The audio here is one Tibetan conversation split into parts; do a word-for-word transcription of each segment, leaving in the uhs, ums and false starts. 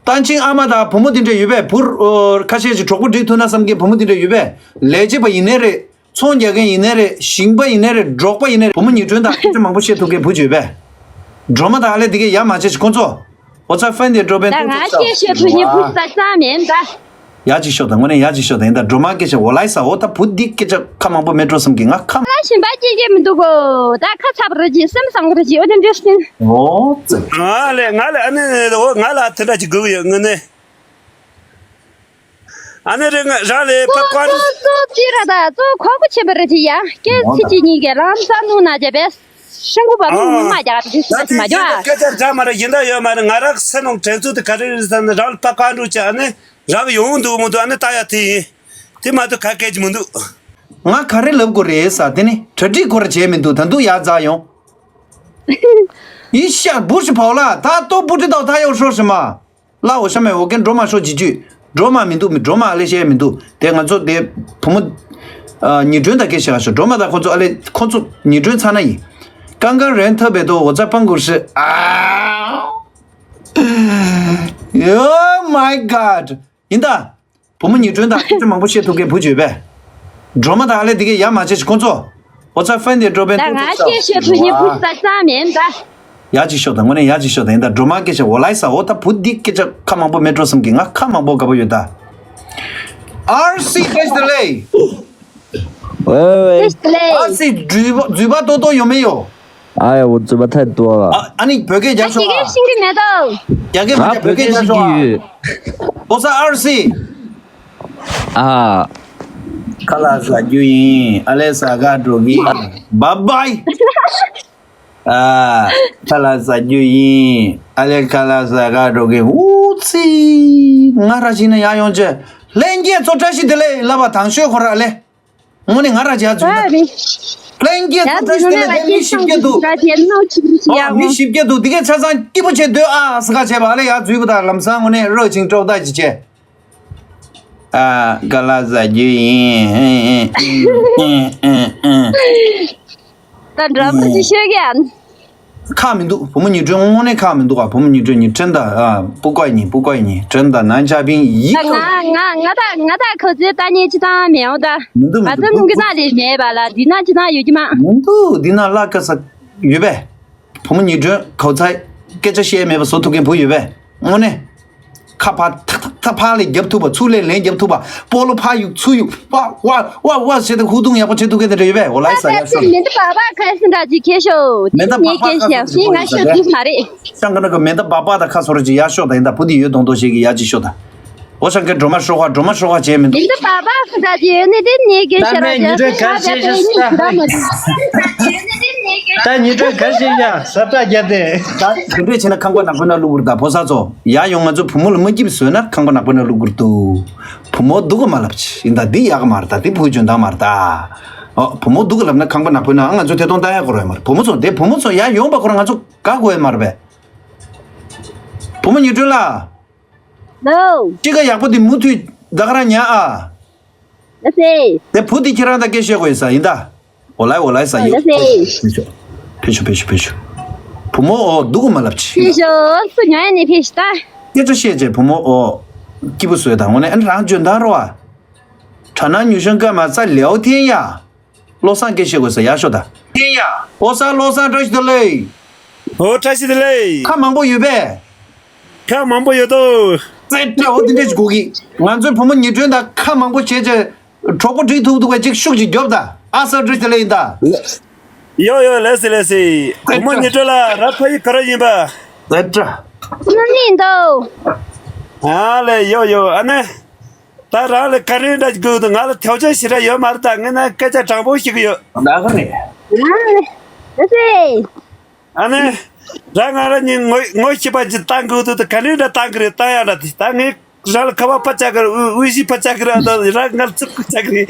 ཏན་ཆིང་ཨ་མ་དང་བུ་མོ་དེ་འདྲ་ཡོད་པས། བུ་ཁ་ཤས་ཀྱིས་གྲོགས་པོ་སྒྲིག་ཐུབ་ན་བསམ་གྱི་བུ་མོ་དེ་འདྲ་ཡོད་པས། ལས་བྱེད་པ་ཡིན་ནའི་རེད། ཚོང་རྒྱག་མཁན་ཡིན་ནའི་རེད། ཞིང་པ་ཡིན་ནའི་རེད། འབྲོག་པ་ཡིན་ནའི་རེད། བུ་མོ་ཉིས་སྒྲོན་དང་སྐད་ཆ་མང་པོ་བཤད་ཐུབ་མཁན་བུ་ཅིག་ཡོད་པས། སྒྲོལ་མ་དང་ཨ་ལས་དེ་གས་ཡ་མ་བྱེད་ཤིག་ཁོང་ཚོ། ཨོ་ཙ་ཧྥན་དེ་འགྲོ་པན་ད་ང་སྐད་ཤོད་ཐུབ་མཁན་བུ་ས་ས་མེད་ད། ཡ་ཅིག་ཤོད་དང་། དངོས་གནས་ཡ་ཅིག་ཤོད་དང་། ཡིན་ད་སྒྲོལ་མ་སྐད་ཆ་འོ་ལའི་ས་འོ་ད་བུ་འདི་སྐད་ཆ་ཁ་མང་པོ་མེད་འགྲོ་བསམ་གི་ང་ཁ། ང་ཞིམ་པ་སྐྱེ་གི་མི་འདུག་གོ། ད་ཁ་ཚ་པོ་རེད་ཅེས་སེམས་བཟང་པོ་རེད་ཅེས་འོ་དེ་འདྲ་ཟིན། ཨོ་ཙི། ང་ལས་ང་ལས་ཨ་ནི་འོ་ང་ལ་དེ་འདྲ་ཅིག་དགོས་ཀྱི་ཡོད་དངོས་གནས། ཨ་ནི་རེ་ང་རང་ལས་ཕ་ཀ་ཏུ། གཙོ་གཙོ་ཅི་ར་ད་གཙོ་ཁོག་པོ་ཆེན་པོ་རེད་ཅི་ཡ། སྐད་ཚིག་གཅིག་གཉིས་ཀྱི་ལམ་ས་ནུ་ན་རྒྱ་བས། ཤང་ཀུ་བ་མོ་ཨ། མ་རྒྱ་ག་དུ་ད་ས་དེ་མ་ཡིན་ད་རྒྱ། སྐད་ཆ་འདྲ་མ་རེད། ཡིན་ད་ཡོད་མ་རེད། ང་རང་སེ་ནོང་དྲན་ཚུལ་དེ་ག་རེ་རེད་ཟེར་ན་རང་ལ་ཕ་ཀ་འགྲོ་ཅི་ཨ་ནི་རང་ཡོང་འདུག་མི་འདུག་ཨ་ནི་ད་ཡ་དེ་ཡིན། དེ་མ་གཏོགས་ག་སྐད་ཅིག་མི་འདུག་ང་ག་རེ་ལབ་དགོས་རེད་ས་དེ་ནི་གྲ་སྒྲིག་སྐོར་བྱས་མི་འདུག་ད་འདུག་ཡ་རྫ་ཡོང་། ཡི་ཤ་བུ་ཤི་བའོ་ལ་ད་ལྟོ་བུ་ཁྲི་ཏའོ་ད་ཡོ་ཧྲོ་ཧྲི་མ། ལ་འོ་ཤ་མེ་འོ་ཀན་འགྲོ་མ་ཤོ་ཇི་ཇུ། འགྲོ་མ་མི་འདུག་མི་འགྲོ་མ་ཨ་ལེ་ཤེ་མི་འདུག་དེ་ང་ཚོ་དེ་བུ་མོ། ཨ་ཉི་སྒྲོན་དང་སྐད་ཆ་ཤོ་འགྲོ་མ་དང་ཁོ་ཚོ་ཨ་ལེ་ཁོ་ཚོ་ཉི་སྒྲོན་ཚ་ན་ཡིན། ཀང་ཀང་རན་ཐབ་བེ་དོ་འོ་ཙ་པང་གུར་ཧྲི་ཨ། Oh my god. ཡིན་ད། བུ་མོ་ཉི་སྒྲོན་དང་སྐད་ཆ་མང་པོ་བཤད་ཐུབ་མཁན་བུ་ཅིག་ཡོད་པས། སྒྲོལ་མ་དང་ཨ་ལེ་འདི་གས་ཡ་མ་བྱེད་ཤིག་ཁོང་ཚོ། ཨོ་ཙ་ཧྥན་དེ་འགྲོ་པན་ད་ཐུག་ང་ཐུག་སྐད་ཤོད་ཐུབ་མཁན་བུ་ས་ས་མེད་ད། ཡ་ཅིག་ཤོད་དང་། དངོས་གནས་ཡ་ཅིག་ཤོད་དང་། ཡིན་ད་སྒྲོལ་མ་སྐད་ཆ་འོ་ལའི་ས་འོ་ད་བུ་འདི་སྐད་ཆ་ཁ་མང་པོ་མེད་འགྲོ་བསམ་གི། ང་ཁ་མང་པོ་དགའ་པོ་ཡོད་ད། ཨར་སི་བེ་སི་ལེ། ཨར་སི་འཛུལ་བ་འཛུལ་བ་ཏོག་ཏོག་ཡོད་མེད་ཡོད། ཨ་ཡ་འོ་འཛུལ་བ་ཐད་དོ། ཨ་ཨ་ནི་བོད་སྐད་རྒྱག་ཤོག་ཨ། ཤིང་གི་མེད་དོ། རྒྱག་གི་མེད། ང་རྒྱག་བོད་སྐད་རྒྱག་ཤོག་ཨ། ཨོ་ས་ཨར་སི། ཨ། ཁ་ལག་ཟ་རྒྱུ་ཡིན། ཨ་ལེ་ཟ་ག་འགྲོ་གི། བཱའི་བཱའི། ཨ། ཁ་ལག་ཟ་རྒྱུ་ཡིན། ཨ་ལེ་ཁ་ལག་ཟ་ག་འགྲོ་གི། ཨུ་ཙི། ང་ར་ཅིག་ན་ཡ་ཡོང་ཅེ། ལྷན་རྒྱས་ཚོ་བཀྲ་ཤིས་བདེ་ལེགས་ལབ་པ་དང་ཤོས་ཁོ་ར་ལེ། དངོས་གནས་ང་ར་ཅིག་ཡ་འཛུལ་ན། ལྷན་རྒྱས་ཚོ་བཀྲ་ཤིས་བདེ་ལེགས། དེ་མི་བཞི་བརྒྱ་འདུག་ཨ་མི་བཞི་བརྒྱ་འདུག་འདི་གས་ཆ་ཚང་སྐྱིད་པོ་བྱེད་སྡོད་ཨ་ཟེར་ག་བྱས་པ་ཨ་ལེ་ཡ་འཛུལ་བ་དང་ལམ་སང་དངོས་གནས་རོགས་ཆིང་ཀྲོག་ད་ཅིག་བྱས། ཨ་ཁ་ལག་ཟ་རྒྱུ་ཡིན། ད་འདྲ་པོ་ཅིག་ཤོད་ཀྱང་། ཁག་མི་འདུག་བུ་མོ་ཉི་སྒྲོན་དངོས་གནས་ཁག་མི་འདུག་ཨ། བུ་མོ་ཉི་སྒྲོན་ཉི་ཁྲེན་ད། ཨ་སྤུ་ཀ་ཉི་སྤུ་ཀ་ཉི་ཁྲེན་ད་ནང་ཆ་པིན་ཡིག་ད་ང་ང་ང་ད་ང་ད་ཁོ་ཚོའི་ལྟ་ཉེས་ཅི་ཙང་མེད་འོ་ད། མི་འདུག་མི་ང་ཚོ་འདུག་ནུབ་ཀྱི་ནག་ལས་མེད་པ་ལ་འདི་ན་ཅི་ཙང་ཡོད་ཀྱི་མ། མི་འདུག་འདི་ན་བླ་ཀ་ས་ཡོད་པས། བུ་མོ་ཉི་སྒྲོན་ཁོ་ཚ་སྐད་ཆ་བཤད་མེད་པ་བཟོ་ཐུབ་མཁན་བུ་ཡོད་པས། དངོས་གནས། ཁ་ཕར་ཐག་ཐག་ཐག་ཕར་ལས་རྒྱབ་ཐུབ་པ། ཚུར་ལས་ལན་རྒྱབ་ཐུབ་པ། སྤོ་ལོ་ཕར་གཡུག་ཚུར་གཡུག་ཝ་ཝ་ཝ་ཝ་བྱེད་དུ་ཧུ་དུང་ཡག་པོ་བྱེད་ཐུབ་མཁན་དེ་འདྲ་ཡོད་པས། འོ་ལའི་ས་ཡ་ཤོད། མེ་མདའ་བག་ཕ་ཁ་སི་འདྲ་ཅིག་ཁྱེར་ཤོག་མེ་མདའ་བག་ཕ་ཁ་སོ་ཞིག་ང་ཤོད་དུས་མ་རེད། ཤང་ཀ་ན་གི་མེ་མདའ་བག་ཕ་ད་ཁ་སོ་ར་ཅིག་ཡ་ཤོག་ད། ཡིན་ད་བུ་དེ་ཡོད་དོང་དོ་ཞིག་གི་ཡ་ཅིག་ཤོག་ད། འོ་ཤང་ཀ་སྒྲོལ་མ་ཧྲོ་ཁ་སྒྲོལ་མ་ཧྲོ་ཁ་བྱས་མི་འདུག་མེ་མདའ་བག་ཕ་སི་འདྲ་ཅིག་ཡོད་ནི་དེ་ནས་གེ་ཤ་ར་ཅིག་ཤོད་ད་མ་རེད། ད་ཉི་སྒྲོན་ག་ཤེས་ཡ་ས་བཀྲ་རྒྱབ་དེ། ད་དེ་འདྲས་བྱས་ན་ཁང་པ་ནག་པོའི་ནང་བླུག་དགོས་རེད་ད་ཕོ་གསར་ཚོ། ཡ་ཡོང་ང་ཚོ་བུ་མོ་ལ་མ་སྐྱིད་པ་བཟོས་ན་ཁང་པ་ནག་པོའི་ནང་བླུག་དགོས་རེད་འདུག་བུ་མོ་སྡུག་གི་མ་ལབ་ཅིག་ཡིན་ད་འདི་ཡག་གི་མ་རེད། ད་འདི་བུ་འཇོན་ཐང་མ་རེད་ད། ཨོ་བུ་མོ་སྡུག་གི་ལབ་ན་ཁང་པ་ནག་པོའི་ནང་ང་ཚོ་ཐད་གཏོང་ལྟ་ཡག་གོ་རོགས་ཡོད་མ་རེད། བུ་མོ་ཚོ་དེ་བུ་མོ་ཚོ་ཡ་ཡོང་པ་ཁོ་རང་ང་ཚོ་དགའ་དགོས་ཡོད་མ་རེད་པས། བུ་མོ་ཉི་སྒྲོན་ལ། ལོ། ཅི་ག་ཡག་པོ་འདི་མུ་མཐུད་ད་ག་རང་ཉར་ཨ། ལ་སེ། དེ་བུ་འདི་ཁྱེད་རང་དང་སྐད་བཤད་དགོས་ཡིན་ས་ཡིན་ད། འོ་ལའི་འོ་ལའི་ས་ཡོད། ལ་སེ། ཕེབས་ཤོག་ཕེབས་ཤོག་ཕེབས་ཤོག་བུ་མོ་འོ་སྡུག་གི་མ་ལབ་ཅིག་ཕེབས་ཤོག་སུ་ཉོ་ཡ་ནས་ཕེབས་ཤོག་ད། སྐད་ཆ་བཤད་རྗེས་བུ་མོ་འོ་སྐྱིད་པོ་བཟོས་དང་། དངོས་གནས་ཨ་ནི་རང་འཇོན་ཐང་རོ་ཨ། དྲ་ནང་ཉུལ་ཤང་སྐད་མ་རྩ་ལེའུ་ཐེན་ཡ། བློ་བཟང་སྐད་བཤད་དགོས་ས་ཡག་ཤོས་ད། ཨོ་ས་བློ་བཟང་བཀྲ་ཤིས་བདེ་ལེགས། ཨོ་བཀྲ་ཤིས་བདེ་ལེགས། ཁ་མང་པོ་ཡོད་པས། ཁ་མང་པོ་ཡོད་དོ། ཙེ་ཏྲ་ཨོ་དེ་འདྲས་ཞིག་གོ་གི། ང་ཚོའི་བུ་མོ་ཉི་སྒྲོན་དང་ཁ་མང་པོ་བྱས་བྱས་གྲོགས་པོ་སྒྲིག་ཐུབ་ཐུབ་པ་ཅིག་ཤུགས་ཅིག་རྒྱོབ་ད། ཨ་ས་བཀྲ་ཤིས་བདེ་ལེགས་ཡིན་ད། ཡོ་ཡོ་ལེ་སི་ལེ་སི། བུ་མོ་ཉི་སྒྲོན་ལ་ར་ཕ་ཡི་ག་ར་ཡིན་པ། ཙེ་ཏྲ། ནི་འདོ། ཨ་ལེ་ཡོ་ཡོ་ཨ་ནེ། ད་རང་ལ་ག་རེ་འདྲ་དགོས་འདུག་ང་ལ་ཐེའུ་ཅན་ཞེ་དྲག་ཡོད་མ་རེད། ད་ངས་ན་སྐད་ཆ་དྲང་པོ་ཞིག་ཡོད། ད་ག་རེད། ཨ་ནི། རང་ང་རང་ཉིད་ངོ་ངོ་ཤེས་པ་ཅིག་བཏང་དགོས་འདུག་ད་ག་རེ་འདྲ་བཏང་གི་རེད། བཏང་ཡག་འདྲ་དེ་ད་ངས་རང་ལ་ཁ་པར་ཕར་བཅག་གི་རེད། དབུ་དབུ་བཞི་ཕར་བཅག་གི་རེད། ད་རང་ང་ལ་ཚིག་ཕར་བཅག་གི་རེད།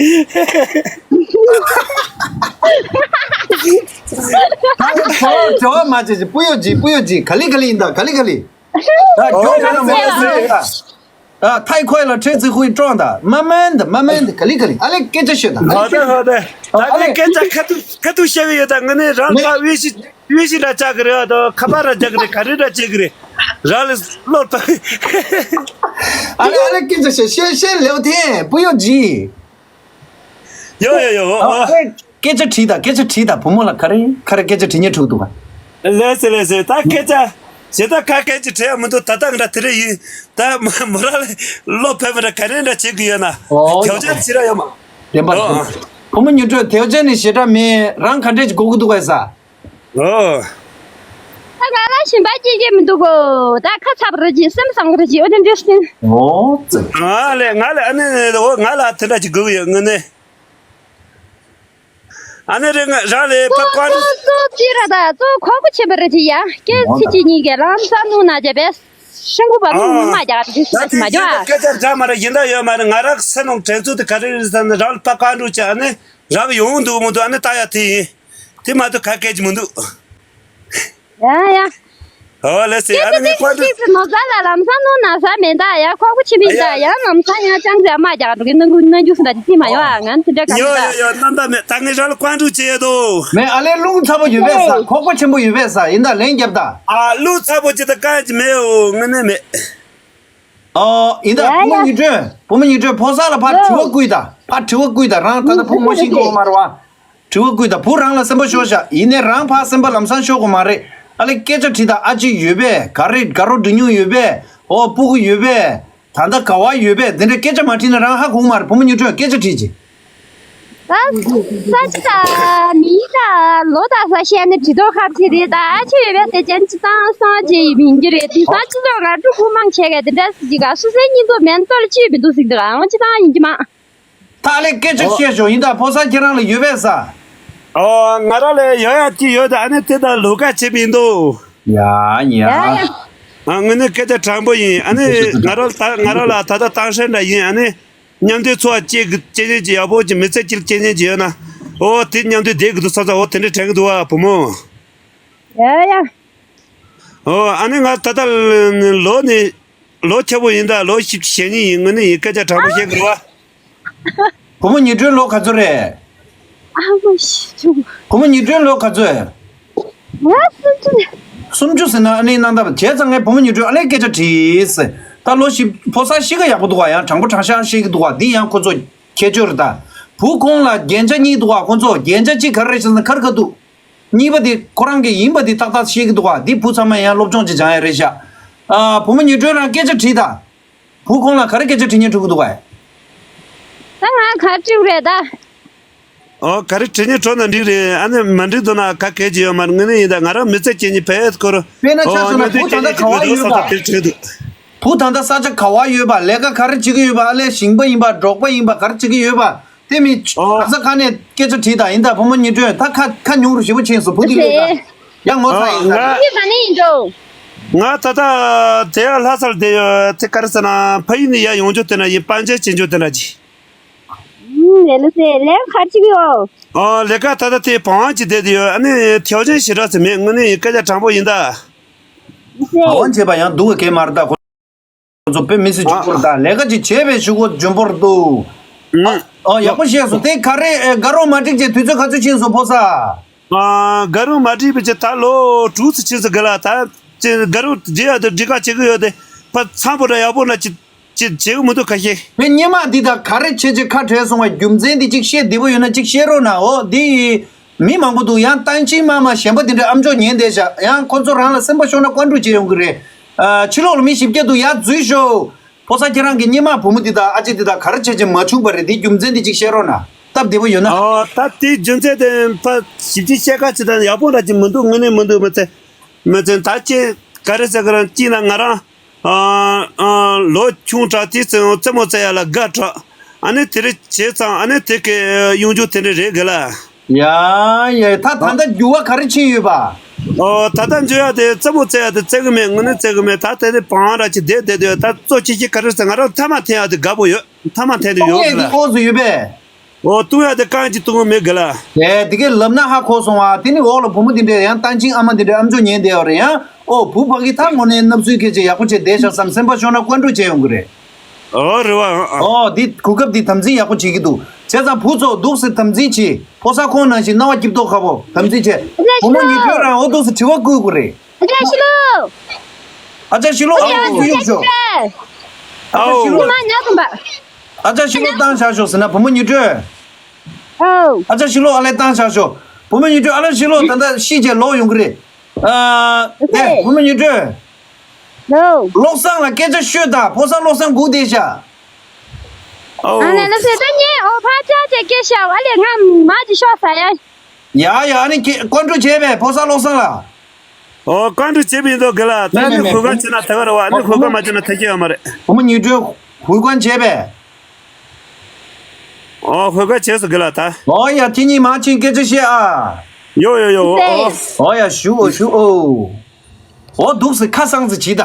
ད་ཁྱོད་བྲོ་བ་མ་བྱེད་ཅིག་སྤུ་ཡོད་ཅིག་སྤུ་ཡོད་ཅིག་ག་ལེ་ག་ལེ་ཡིན་ད་ག་ལེ་ག་ལེ། ད་ཁྱོད་ང་ལ་མ་ཟེར་ད། ཨ། ཐའི་ཁོའི་ལ་ཁྲེ་ཙི་ཧུའི་ཀྲོང་ད། མ་མན་ད་མ་མན་ད་ག་ལི་ག་ལི་ཨ་ལེ་སྐད་ཆ་ཤོད་ད། ཧོ་ད་ཧོ་ད། ད་ཨ་ལེ་ངས་སྐད་ཆ་ཁ་ཐུག་ཁ་ཐུག་བཤད་གི་ཡོད་ད། ང་ནི་རང་ད་དབུས་ཤི་དབུས་ཤི་འདྲ་བཅག་གི་རེད། ཨ་ད་ཁ་པར་ར་རྒྱག་གི་རེད། ག་རེ་འདྲ་བྱེད་གི་རེད། རང་ལ་བློ་བཏང་། ཨ་ལེ་ཨ་ལེ་སྐད་ཆ་བཤད་བཤད་བཤད་ལེའུ་ཐེན་བུ་ཡོད་ཇི། ཡོ་ཡོ་ཡོ། ཨ་ཨ། ཨ་ལེ་སྐད་ཆ་དྲིས་དང་སྐད་ཆ་དྲིས་དང་བུ་མོ་ལ་ག་རེ་ག་རེ་སྐད་ཆ་དྲི་སྙིང་བྲོ་འདུག་ག་ལེ་སེ་ལེ་སེ་ད་སྐད་ཆ་ཞེ་ད་ཁ་སྐད་ཆ་དྲི་ཡ་མི་འདུག་ད་ལྟ་འདྲ་དེ་རེ་ཡིན། ད་མོ་མོ་རང་ལ་བློ་ཕེབས་པ་འདྲ་ག་རེ་འདྲ་བྱེད་དགོས་ཡོད་ན། ཨོ་དེའུ་ཅན་ཕྱི་ར་ཡོད་མ། བདེན་པ་ཨོ་རེད། བུ་མོ་ཉི་སྒྲོན་དེའུ་ཅན་ནི་ཞེ་དྲག་མེད་རང་ག་འདྲས་ཀྱི་གོ་གི་འདུག་གས་ས། ཨོ། ད་ང་ལ་ཞིམ་པ་སྐྱེ་གི་མི་འདུག་གོ་ད་ཁ་ཚ་བ་རེད་ཀྱི་སེམས་བཟང་བ་རེད་ཀྱི་ཨོ་དེ་འདྲས་སེ། ཨོ་ཙི། ང་ལས་ང་ལས་ཨ་ནི་ཨོ་ང་ལ་དེ་འདྲ་ཅིག་དགོས་ཡོད་ངོ་ནས། ཨ་ནི་རེ་ང་རང་ལས་ཕ་ཀོ་ཨ་ནི། གཙོ་གཙོ་དེ་ར་ད་གཙོ་ཁོག་པ་ཆེན་པོ་རེད་ཀྱི་ཡ་སྐད་ཚིག་གཅིག་གཉིས་ཀྱི་ལམ་སང་ནུ་ན་བྱས་པས་ཤང་ཁུ་བ་མི་མ་རྒྱག་དེ་ད་ཤ་མ་དེ་ཡིན་ད་རྒྱག་སྐད་ཆ་འདྲ་མ་རེད་ཡིན་ད་ཡོད་མ་རེད་ང་རང་སེམས་ནང་དྲན་ཚུལ་དེ་ག་རེ་རེད་ཟེར་ན་རང་ལ་ཕ་ཀོ་ཨ་འགྲོ་ཅིག་ཨ་ནི་རང་ཡོང་འདུག་མི་འདུག་ཨ་ནི་ལྟ་ཡ་དེ་ཡིན། དེ་མ་གཏོགས་ག་སྐད་ཅིག་མི་འདུག་ཡ་ཡ། ཨོ་ལེ་སི་ཨ་ནི་མི་ཀོ་ཀི་སི་ནོ་ས་ལ་ལམ་སང་ནོ་ན་ས་མེད་ད་ཡ་ཁོག་པོ་ཆེ་མིན་ད་ཡ་ལམ་སང་ཡ་ཅང་ཟེར་མ་རྒྱག་འགྲོ་གི་ནང་ཁུལ་ནང་རྒྱུ་སུ་འདྲ་ཅི་མ་ཡོད་ཨ་ང་དེ་འདྲ་ག་ཡོ་ཡོ་ཡོ་རྣམ་པ་མེད་ད་ངས་རང་ལ་ཀོན་ཀྲུ་བྱེད་དོ། མེད་ཨ་ལེ་རླུང་ཚ་པོ་ཡོད་པས་ས་ཁོག་པོ་ཆེན་པོ་ཡོད་པས་ས་ཡིན་ད་ལན་རྒྱབ་ད། ཨ་རླུང་ཚ་པོ་ཅི་ད་གང་ཅི་མེད་འོ་ངས་ནས་མེད། ཨོ་ཡིན་ད་ཡ་བུ་མོ་ཡ། ཉི་སྒྲོན་བུ་མོ་ཉི་སྒྲོན་ཕོ་གསར་ལ་ཕར་དྲི་བ་བསྐུལ་ད་ཕར་དྲི་བ་བསྐུལ་ད་རང་ད་ལྟ་བུ་མོ་ཤིང་གོ་མ་རེད་བ། དྲི་བ་བསྐུལ་དང་བུ་རང་ལ་སེམས་པ་ཤོར་ཤག་ཡིན་ནའི་རང་ཕར་སེམས་པ་ལམ་སང་ཤོར་དགོས་མ་རེད། ཨ་ལེ་སྐད་ཆ་དྲིས་དང་ཨ་ཅེ་ཡོད་པས་ག་རེ་དགའ་རོགས་འགྲོ་མྱོང་ཡོད་པས་ཨོ་སྤུ་གུ་ཡོད་པས་ད་ལྟ་ག་བ་ཡོད་པས་དེ་འདྲའི་སྐད་ཆ་མ་དྲིས་ན་རང་ཧ་གོ་གི་མ་རེད། བུ་མོ་ཉི་སྒྲོན་སྐད་ཆ་དྲིས་ཅིག་ད་ས་ཆ་དང་མི་དང་ལོ་དང་ས་བཤད་ནས་དྲི་དོགས་ཁ་ཕྱེ་རེད་ད་ཨ་ཅེ་ཡོད་པས་དེ་ཅན་ཅི་ཙང་སང་ཅེ་ཡིན་གྱི་རེད་དེང་སང་སྤྱི་ཚོགས་ནང་ཕྲུ་གུ་མང་ཆེ་གས་དེ་འདྲ་སི་ཅིག་ག་སུ་སའི་སྙིང་སྟོབས་མེད་ན་ལྟོ་ལ་ཅི་ཡོད་མི་འདུག་ཟིག་འདུག་ཨང་ཅི་ཙང་ཡིན་གྱི་མ། ད་ཨ་ལེ་སྐད་ཆ་ཨོ། བཤད་ཤོག་ཡིན་ད་ཕོ་གསར་ཁྱེད་རང་ལ་ཡོད་པས་ས། ཨོ་ང་རང་ལ་ཡོད་ཡ་ཅི་ཡོད་ད་ཨ་ནི་དེ་ད་ལོ་ཀ་བྱེད་པ་ཡིན་འདུག་ཡ་ཡ། ཡ་ཡ། ཨ་ངས་ནི་སྐད་ཆ་དྲང་པོ་ཡིན་ཨ་ནི་ང་རང་ད་ང་རང་ལ་ད་ལྟ་ཏང་ཧྲན་འདྲ་ཡིན་ཨ་ནི་མཉམ་དུ་འཚོ་བ་སྐྱེལ་གི་སྐྱེལ་མཁན་ཅིག་ཡག་པོ་ཅིག་མི་ཚེ་སྐྱེལ་སྐྱེལ་མཁན་ཅིག་ཡོད་ན་ཨོ་དེ་མཉམ་དུ་བསྡད་གི་འདུག་ས་ས་ཨོ་དེ་འདྲ་དྲན་གི་འདུག་བ་བུ་མོ། ཡ་ཡ། ཨོ་ཨ་ནི་ང་ད་ལྟ་ལོ་ནི། ལོ་ཆེ་བོ་ཡིན་ད་ལོ་བཞི་བཅུ་ཞེ་གཉིས་ཡིན་ངོ་ནི་ཡིན་སྐད་ཆ་དྲང་པོ་བཤད་དགོས་རེད་བ། བུ་མོ་ཉི་སྒྲོན་ལོ་ག་ཚོད་རེད། ཨ་མ་ཤི་བྱུང་། བུ་མོ་ཉི་སྒྲོན་ལོ་ག་ཚོད། ང་སུམ་ཅུ་རེད། སུམ་ཅུ་ཟེར་ན་ཨ་ནི་གནང་ད་བྱས་ཙང་ངས་བུ་མོ་ཉི་སྒྲོན་ཨ་ལས་སྐད་ཆ་དྲིས། ད་ལོ་བཞི་ཕོ་གསར་ཤི་ཁ་ཡག་པོ་འདུག་བ་ཡང་དྲང་པོ་དྲང་བཞག་བཤད་ཀྱི་འདུག་བ་འདི་ཡང་ཁོ་ཚོ་ཁྱད་ཆོས་རེད་ད། བུ་ཁོང་ལ་རྒྱན་ཆ་གཉིས་འདུག་བ་ཁོ་ཚོ་རྒྱན་ཆ་གཅིག་ག་རེ་རེད་ཟེར་ན་ཁ་རི་ཁ་ཐུག་གཉིས་པ་དེ་ཁོ་རང་གི་ཡིན་པ་དེ་ཏག་ཏག་ཤེས་ཀྱི་འདུག་ག་འདི་བུ་ཚང་མ་ཡང་སློབ་སྦྱོང་ཅིག་སྦྱང་ཡ་རེད་ཤག་ཨ་བུ་མོ་ཉི་སྒྲོན་རང་སྐད་ཆ་དྲིས་དང་། བུ་ཁོང་ལ་ག་རེ་སྐད་ཆ་དྲི་སྙིང་བྲོ་གི་འདུག་ག་ད་ང་ག་རེ་དྲིས་རེད་ད། ཨོ་ག་རེ་དྲི་སྙིང་བྲོ་ན་འགྲིག་རེད་ཨ་ནི་མ་འགྲིག་འདུག་ན་ག་གལ་ཅི་ཡོད་མ་རེད་ངོས་ནས་ཡིན་ད་ང་རང་མི་ཚེ་སྐྱེལ་སྙིང་བས་ཁོ་རོ། དཔེར་ན་ཆ་ཨོ་བཞག་ན་བུ་ད་ལྟ་ག་བ་ཡོད་པ། བུ་ད་ལྟ་ས་ཆ་ག་བ་ཡོད་པ་ལས་ཀ་ག་རེ་བྱེད་ཀྱི་ཡོད་པ་ཨ་ལས་ཞིང་པ་ཡིན་པ་འབྲོག་པ་ཡིན་པ་ག་རེ་བྱེད་ཀྱི་ཡོད་པ། དེ་མིན། ཨོ། ག་ས་ག་ནས་སྐད་ཆ་དྲིས་དང་ཡིན་ད་བུ་མོ་ཉི་སྒྲོན་ད་ཁ་ཁ་ཉུང་རུ་ཞེ་པོ་ཕྱིན་སོང་བུ་དེ་ལས་ད་ཡང་ངོ་ཚ་ཡིན་ད། ཨོ་ང་། ཡིན་ད་ནི་ཡིན་འགྲོ། ང་ད་ལྟ་དེ་ཡང་ལྷ་སར་བསྡད་ཡོད་དེ་ག་རེ་ཟེར་ན་ཕ་ཡུལ་ནས་ཡར་ཡོང་རྒྱུ་དེ་འདྲ་ཡིན་པན་ཇ་བྱེད་རྒྱུ་དེ་འདྲ་གྱིས། ལས་ལ་ཟེར་ལས་ཁ་ཅིག་ཡོད། ཨོ་ལས་ཀ་ད་ལྟ་དེ་བང་བ་ཅིག་བསྡད་དེ་ཡོད་ཨ་ནི་ཐེའུ་ཅན་ཞེ་དྲག་ཟེར་མེད་དངོས་གནས་ཡིན་སྐད་ཆ་དྲང་པོ་ཡིན་ད། ཟེར། བང་བ་བྱེད་པ་ཡང་སྡུག་ག་གས་མ་རེད་ད་ཁོ། ཚོ་དཔེ་མི་སྲིད་འཇོན་པོ་རེད་ད་ལས་ཀ་ཅིག་བྱས་པའི་གཞུག་གུ་འཇོན་པོ་རེད་འདུག་ཨ། ཨ་ཡག་པོ་བཤད་སོང་དེ་ག་རེ་ཨེ་དགའ་རོགས་མ་འགྲིག་ཅེས་དུས་ཚོད་ག་ཚོད་ཕྱིན་སོང་ཕོ་གསར། ཨ་དགའ་རོགས་མ་འགྲིག་པའི་ཅིག་ད་ལོ་དྲུག་ཙམ་ཕྱིན་སོང་གི་ལ་ད་ཅིག་དགའ་རོགས་འགྲིག་ཡ་དེ་འགྲིག་ག་བྱེད་གི་ཡོད་དེ་ཕ་ཚང་པོ་འདྲ་ཡག་པོ་འདྲ་ཅིག་ཅིག་བྱེད་གི་མི་འདུག་ཁ་ཤས། དེ་སྙེ་མ་འདི་དག་ག་རེ་བྱེད་ཅེས་ཁ་བྲལ་སོང་བ་རྒྱུ་མཚན་འདི་ཅིག་བཤད་བདེ་པོ་ཡོད་ན་ཅིག་བཤད་རོགས་གནང་ཨོ་འདི། མི་མང་པོ་འདུག་ཡང་ཏན་ཅིན་མ་མ་གཞན་པ་དེ་འདྲའི་ཨམ་ཅོག་ཉན་བསྡད་བཞག་ཡང་ཁོ་ཚོ་རང་ལ་སེམས་པ་ཤོར་ན་ཀོན་ཀྲུ་བྱེད་ཡོང་གི་རེད། ཨ་ཕྱི་ལོགས་ལ་མི་བཞི་བརྒྱ་འདུག་ཡར་འཛུལ་ཤོག་ཕོ་གསར་ཁྱེད་རང་གི་སྙེ་མ་བུ་མོ་འདི་དང་ཨ་ཅེ་འདི་དང་ག་རེ་བྱས་ཀྱང་མ་བྱུང་པ་རེད་དེ་རྒྱུ་མཚན་འདི་ཅིག་བཤད་རོགས་གནང་སྟབས་བདེ་པོ་ཡོད་ན། ཨོ་ད་དེའི་རྒྱུ་མཚན་དེ་ཕ་ཞིབ་ཅིག་བཤད་ཁ་ཅིག་དང་ཡག་པོ་འདྲ་ཅིག་མི་འདུག་དངོས་གནས་མི་འདུག་མི་ཚེ་མི་ཚེ་ད་ཅེ་ག་རེ་ཟེར་གི་རང་ཅིག་ན་ང་རང་། ཨ་ཨ་ལོ་ཆུང་དྲགས་དེ་ཚེ་རྩེད་མོ་རྩེ་ཡ་ལ་དགའ་དྲགས། ཨ་ནི་དེ་རེ་བྱས་ཙང་ཨ་ནི་དེ་གའི་གཡུང་རྒྱུ་དེ་འདྲ་རེད་གི་ལ། ཡ་ཡ་ད་ད་ལྟ་འགྱུར་བ་ག་རེ་ཕྱིན་ཡོད་པ། ཨོ་ད་ལྟ་འགྱུར་ཡ་དེ་རྩེད་མོ་རྩེ་ཡ་དེ་རྩེ་གི་མེད་དངོས་གནས་རྩེ་གི་མེད་ད་དེ་ནི་བང་ར་ཅིག་བསྡད་བསྡད་དུས་ད་གཙོ་ཆེ་ཆེ་ག་རེ་ཟེར་ང་རང་ཐ་མག་འཐེན་ཡ་དེ་དགའ་པོ་ཡོད་ཐ་མག་འཐེན་དུ་ཡོད་གི་ལ། ཨོ་བཏུང་ཡ་དེ་རྐང་གཅིག་བཏུང་གི་མེད་གི་ལ། དེ་དེ་གའི་ལབ་ན་ཧ་གོ་སོང་ཨ། དེ་ནི་འོག་ལ་བུ་མོ་དེ་འདྲས་ཡང་ཏན་ཅིན་ཨ་མ་དེ་འདྲས་ཨམ་ཅོག་ཉན་བསྡད་ཡོད་རེད་ཡང་། ཨོ་བུ་ཕ་གི་ད་དངོས་གནས་བརྣབ་ཚུལ་སྐད་ཆ་ཡག་པོ་བྱས་བསྡད་ཤག་བསམ་སེམས་པ་ཤོར་ན་ཀོན་ཀྲུ་བྱས་ཡོང་གི་རེད། ཨོ་རེད་བ་ཨ། ཨོ་འདི་གོ་སྐབས་འདི་དམ་འཛིན་ཡག་པོ་བྱེད་ཀྱི་འདུག་བྱས་ཙང་བུ་ཚོ་འདུག་སེ་དམ་འཛིན་བྱེད་ཕོ་གསར་ཁོང་ནང་བཞིན་སྣང་བ་སྐྱིད་མདོག་ཁ་པོ་དམ་འཛིན་བྱེད། བུ་མོ་ཉི་སྒྲོན་རང་ཨོ་འདུག་སེ་དྲི་བ་བསྐུལ་དགོས་རེད། བཀྲ་ཤིས་ལོ། ཨ་ཅག་ཤི་ལོ་ཨ་ལོ་ཡོང་ཤོག་ཨ་ཅག་ཤི་ལོ། ཨ་ཅག་ཤི་ལོ་བཏང་བཞག་ཤོག་ཟེར་ན་བུ་མོ་ཉི་སྒྲོན། ཨ་ཅག་ཤི་ལོ་ཨ་ལས་བཏང་བཞག་ཤོག་བུ་མོ་ཉི་སྒྲོན། ཨ་ལོ་ཤི་ལོ་ད་ལྟ་ཤི་བྱས་ལོག་ཡོང་གི་རེད། ཨ་ཨེ་བུ་མོ་ཉི་སྒྲོན། ལོ། བློ་བཟང་ལ་སྐད་ཆ་ཤོད་དང་། ཕོ་གསར་བློ་བཟང་སྒུག་བསྡད་ཤག་ཨ་ལས་ལ་ཟེར་ད་ཉེ་ཨོ་ཕ་ཅག་ཅེ་སྐད་ཤག་ཨ་ལས་ང་མ་ཅི་ཤོག་ཟ་ཡ། ཡ་ཡ། ཨ་ནི་ཁྱེད་བཀའ་འཁྲོལ་བྱས་པས་ཕོ་གསར་བློ་བཟང་ལ། ཨོ་བཀའ་འཁྲོལ་བྱས་པ་ཡིན་དོ་དགེ་ལགས། ད་ནི་ནི་ནི་གོ་སྐབས་བྱས་ན་ད་ག་རེད་བ། ཨ་ནི་གོ་སྐབས་མ་བྱས་ན་ད་ཁྱེད་ཡོད་མ་རེད། བུ་མོ་ཉི་སྒྲོན་ཧུའུ་ཀོན་བྱས་པས། ཨོ་ཧུའུ་ཀོན་བྱས་སོ་དགེ་ལགས་ད། ཨོ་ཡ། ཁྱེད་གཉིས་མ་ཕྱིན་སྐད་ཆ་བཤད་ཨ། ཡོ་ཡོ་ཡོ། ཨོ་ཨོ་ཡ། ཞུ་ཨོ་ཞུ་ཨོ། ཨོ་འདུག་སེ་ཁ་སང་ཙི་བྱིས་ད།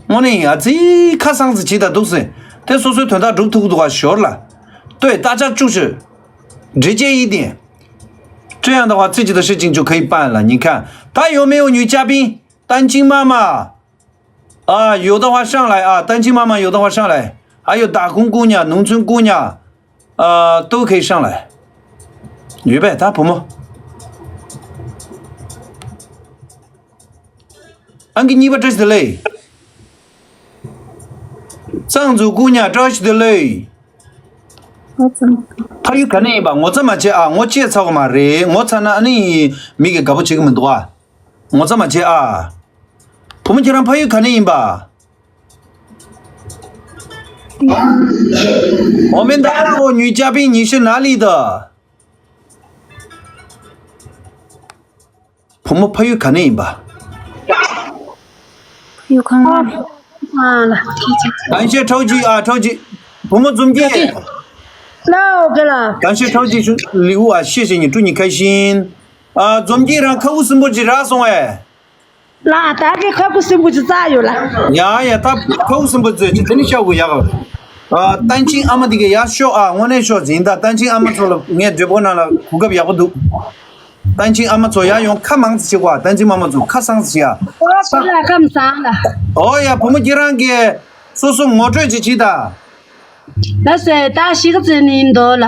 དངོས་གནས་ཨ་ཙི་ཁ་སང་ཙི་བྱིས་ད་འདུག་སེ། དེ་སོ་སོའི་དོན་དག་སྒྲུབ་ཐུབ་འདུག་ག་ཞོར་ལ། ལྟོས་ད་ཅག་བཅུག་ཤོད། འདྲི་རྒྱལ་ཡིན་ཏེ། 这样的话，自己的事情就可以办了。你看，他有没有女嘉宾？单亲妈妈啊，有的话上来啊，单亲妈妈有的话上来，还有打工姑娘、农村姑娘，啊，都可以上来。预备，他普莫。ཨང་ཀི་གཉིས་པ་བཀྲ་ཤིས་བདེ་ལེགས། གཙང་ཛུ་སྐུ་ཉག་བཀྲ་ཤིས་བདེ་ལེགས། ཕ་ཡུལ་ག་ནས་ཡིན་པ་ངོ་ཚ་མ་བྱེད་ཨ། ངོ་བཅད་ཚར་བ་མ་རེད། ངོ་ཚ་ན་ཨ་ནི་མི་གི་དགའ་པོ་བྱེད་ཀྱི་མི་འདུག་ཨ། ངོ་ཚ་མ་བྱེད་ཨ། བུ་མོ་ཁྱེད་རང་ཕ་ཡུལ་ག་ནས་ཡིན་པ། 我们的二号女嘉宾，你是哪里的？ བུ་མོ་ཕ་ཡུལ་ག་ནས་ཡིན་པ། ཡུལ་ཁང་ལ། 感谢超级啊，超级。 བུ་མོ་འཛོམས་སྐྱིད། ལའོ་དགེ་ལགས། 感谢超级礼物啊，谢谢你，祝你开心。 ཨ་འཛོམས་སྐྱིད་རང་ཁ་ཁུ་སིམ་པོ་ཅིག་རག་སོང་ངས། ལགས་ད་གི་ཁ་ཁུ་སིམ་པོ་ཅིག་རྩ་ཡོད་ལ། ཡ་ཡ། ད་ཁ་ཁུ་སིམ་པོ་ཅིག་དེ་ནི་ཤོག་གུ་ཡག་ག་ཨ་ཏན་ཆིང་ཨ་མ་དེ་གི་ཡ་ཤོག་ཨ། དངོས་གནས་ཤོག་ཟིན་ད། ཏན་ཆིང་ཨ་མ་ཚོ་ལ་ངས་བགྲེས་པོ་ནང་ལ་གོ་སྐབས་ཡག་པོ་འདུག་ཏན་ཆིང་ཨ་མ་ཚོ་ཡར་ཡོང་ཁ་མང་ཙི་བྱེད་དགོས། ཏན་ཆིང་མ་མ་ཚོ་ཁ་སང་ཙི་བྱེད་ཨ། ཨོ་བུ་ལ་ཁམས་བཟང་ལ། ཨོ་ཡ། བུ་མོ་ཁྱེད་རང་གིས་སོ་སོ་ངོ་སྤྲོད་ཅིག་བྱེད་ད། ལགས་སོ། ད་ཤི་ཁ་ཙི་ནི་ཡིན་དོ་ལ།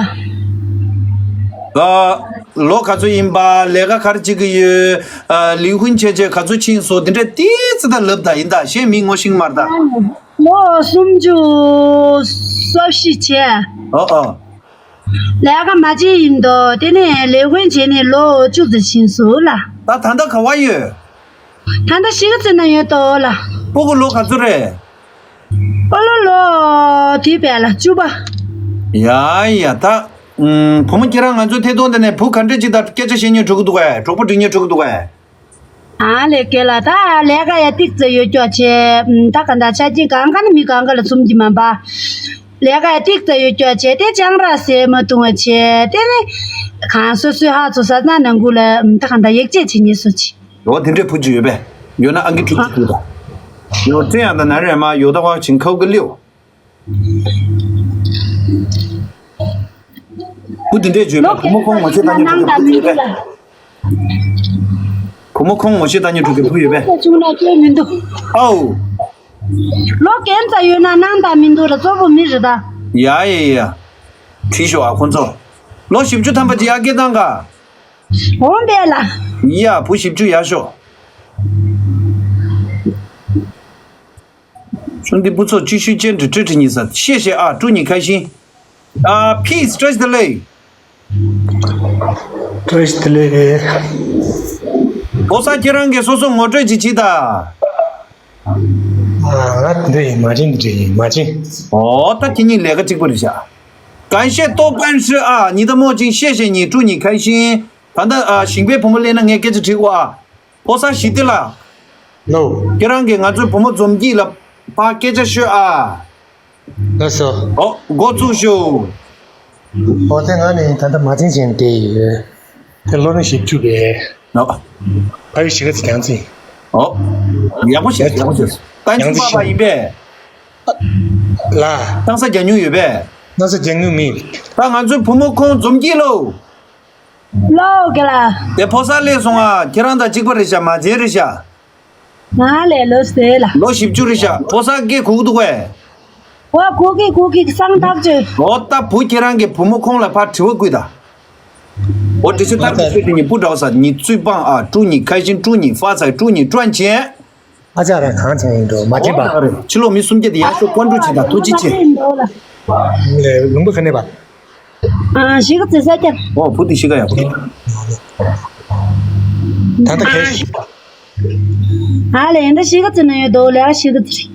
ཨ་ལོ་ག་ཚོད་ཡིན་པ། ལས་ཀ་ག་རེ་བྱེད་ཀྱི་ཡོད། ཨ་ལི་ཧུན་བྱས་བྱས་ག་ཚོད་ཕྱིན་སོང་། དེ་འདྲ་ཏིས་ཙི་ད་ལབ་ད་ཡིན་ད། གཞན་མི་ངོ་ཤེས་མར་ད། ལོ་སུམ་ཅུ་སོ་བཞི་བྱས། ཨོ་ཨོ། ལས་ཀ་མ་བྱེད་ཡིན་དོ། དེ་ནས་ལས་ཀུན་བྱས་ནས་ལོ་བཅུ་ཙམ་ཕྱིན་སོང་ལ། ད་ད་ལྟ་ག་བ་ཡོད། ད་ལྟ་ཤི་ཁ་ཙི་ན་ཡོད་དོ་ལ། སྤུ་གུ་ལོ་ག་ཚོད་རེད། སྤོ་ལོ་ལོ་དུས་པས་ལ་བཅུ་པ། ཡ་ཡ་ད། ཨུམ། བུ་མོ་ཁྱེད་རང་ང་ཚོའི་ཐད་གཏོང་དེ་ནས་བུ་ག་འདྲ་ཅིག་དང་སྐད་ཆ་བཤད་སྙིང་བྲོ་གི་འདུག་གས། གྲོགས་པོ་སྒྲིག་སྙིང་བྲོ་གི་འདུག་གས། ཨ་ལས་ཀྱེ་ལ་ད་ལས་ཀ་ཡ་ཏིག་ཙེ་ཡོད་ཀྱོག་བྱས། ཨུམ། ད་ག་འདྲ་ཆ་རྐྱེན་གང་ག་ནི་མི་གང་ག་ལ་ཚུམ་གྱི་མ་འབའ། ལས་ཀ་ཡ་ཏིག་ཙེ་ཡོད་ཀྱོག་བྱས་ཏེ་ཅང་ར་སེ་མ་བཏུང་བ་བྱས་ཏེ་ནི་གང་སོ་སོའི་ཧ་ཚོ་ས་ན་ནང་གུ་ལ་ཨུམ། ད་ག་འདྲ་ཡེག་ཅེ་བྱེད་ཉེ་སོ་ཅི། ཡོ་དེ་འདྲའི་བུ་གཅིག་ཡོད་པས། ཡོད་ན་ཨང་ཀི་ཁྲུག་ཅིག་ཕུལ་དང་། ཡོ་ཅན་ཡང་ད་ན་རེ་མ་ཡོ་ད་ཧ་ཆིང་ཁའུ་གི་ལིའུ། བུ་དེ་འདྲས་བརྗོད་པས། བུ་མོ་ཁོང་ངོ་ཤེས་ད་ཉོ་ཕྲུ་གུ་བུ་ཡོད་པས། བུ་མོ་ཁོང་ངོ་ཤེས་ད་ཉོ་ཕྲུ་གུ་བུ་ཡོད་པས། ཆུང་ན་སྐྱོན་མི་འདུག་ཨའུ། ལོ་རྒན་ཙ་ཡོད་ན་ནང་ད་མི་འདུག་ར་གཙོ་བོ་མི་རེད་ད། ཡ་ཡ་ཡ། བྲིས་ཤོག་ཨ་ཁོང་ཚོ། ལོ་བཞི་བཅུ་ཐམ་པ་ཅིག་ཡར་སྐད་བཏང་ག་འོང་པས་ལ། ཡ་བུ་བཞི་བཅུ་ཡར་ཤོག་ཆུང་འདི་བུ་ཚོ་ཅི་ཤུ་ཅན་འདྲི་ཁྲི་ཁྲི་ཉི་ས་ཤེས་ཤེས་ཨ། ཀྲུ་ཉི་ཁ་ཤིན། ཨ་ཕིས་བཀྲ་ཤིས་བདེ་ལེགས། བཀྲ་ཤིས་བདེ་ལེགས། ཨོ་ས་ཁྱེད་རང་གིས་སོ་སོ་ངོ་སྤྲོད་ཅིག་བྱེད་ད། ང་འདི་ཡིན་མ་བྱིན་འདི་ཡིན་མ་བྱིན། ཨོ་ད་ཁྱེད་གཉིས་ལས་ཀ་གཅིག་པ་རེད་ཤག 感谢豆瓣是啊，你的墨镜，谢谢你，祝你开心。 ད་ལྟ་ཨ་ཞིང་པའི་བུ་མོ་སླེབས་ན་ངས་སྐད་ཆ་དྲི་དགོས་ཨ། ཕོ་གསར་ཞི་བདེ་ལགས། ལོ། ཁྱེད་རང་གིས་ང་ཚོའི་བུ་མོ་འཛོམས་སྐྱིད་ལ་ཕར་སྐད་ཆ་ཤོད་ཨ། ལགས་སོ། ཨོ་འགོ་བཙུགས་ཤོག་ཨོ་དེ་ང་ནི་ད་ལྟ་མ་བྱན་ཅན་བསྡད་ཡོད། དེ་ལོ་ནི་བཞི་བཅུ་རེད། ཨོ། ཕ་ཡུལ་གཞིས་ཀ་རྩེ་རྒྱལ་རྩེ། ཨོ། ཡག་པོ་བཤད་ཡག་པོ་བཤད། ཏན་ཆུ་པ་པ་ཡིན་པས། ལ། སྣང་ས་རྒྱ་ཉུང་ཡོད་པས། སྣང་ས་རྒྱ་ཉུང་མིན། ད་ང་ཚོའི་བུ་མོ་ཁོང་འཛོམས་སྐྱིད་ལོ། ལོ་ག་ལ། དེ་ཕོ་གསར་སླེབས་སོང་ཨ། ཁྱེད་རང་དང་གཅིག་པ་རེད་ཤག་མ་བྱན་རེད་ཤག་ང་ལས་ལོ་ཟེར་ལ། ལོ་བཞི་བཅུ་རེད་ཤག་ཕོ་གསར་སྐད་གོ་གི་འདུག་གས། ཨོ་གོ་གི་གོ་གི་སང་ཐག་ཆོད། ཨོ་ད་བུ་ཁྱེད་རང་གི་བུ་མོ་ཁོང་ལ་ཕར་དྲི་བ་བསྐུལ་ད། ཨོ་དྲི་ཆུ་ཐག་ཆོད་ཆོད་དེ་ཉིན་པུ་འདྲ་བ་ས་ཉི་ཚུད་པང་ཨ། ཀྲུ་ཉི་ཁ་ཤིན་ཀྲུ་ཉི་ཧྥ་ཚའི་ཀྲུ་ཉི་ཀྲོན་ཆེན། ཨ་ཅག་རང་གང་བྱུང་ཡིན་འགྲོ་མ་དྲན་པ། ཨོ་ཡག་རེད། ཕྱི་ལོགས་མི་སུམ་བརྒྱ་དེ་ཡར་ཤོག་བཀའ་འགྲུལ་བྱེད་དང་ཐུགས་རྗེ་ཆེ། ལུང་པ་ག་ནས་པ། ཨ་ཞིག་ཙི་ས་ཀྱ། ཨོ་བུ་དེ་ཤི་ག་ཡག་པོ་འདུག་ད་ལྟ་གས་ཤི། ཨ་ལེ་འདི་ཤིག་ཙི་ན་ཡོད་དོ་ལེ་ཨ་ཤིག་ཙི།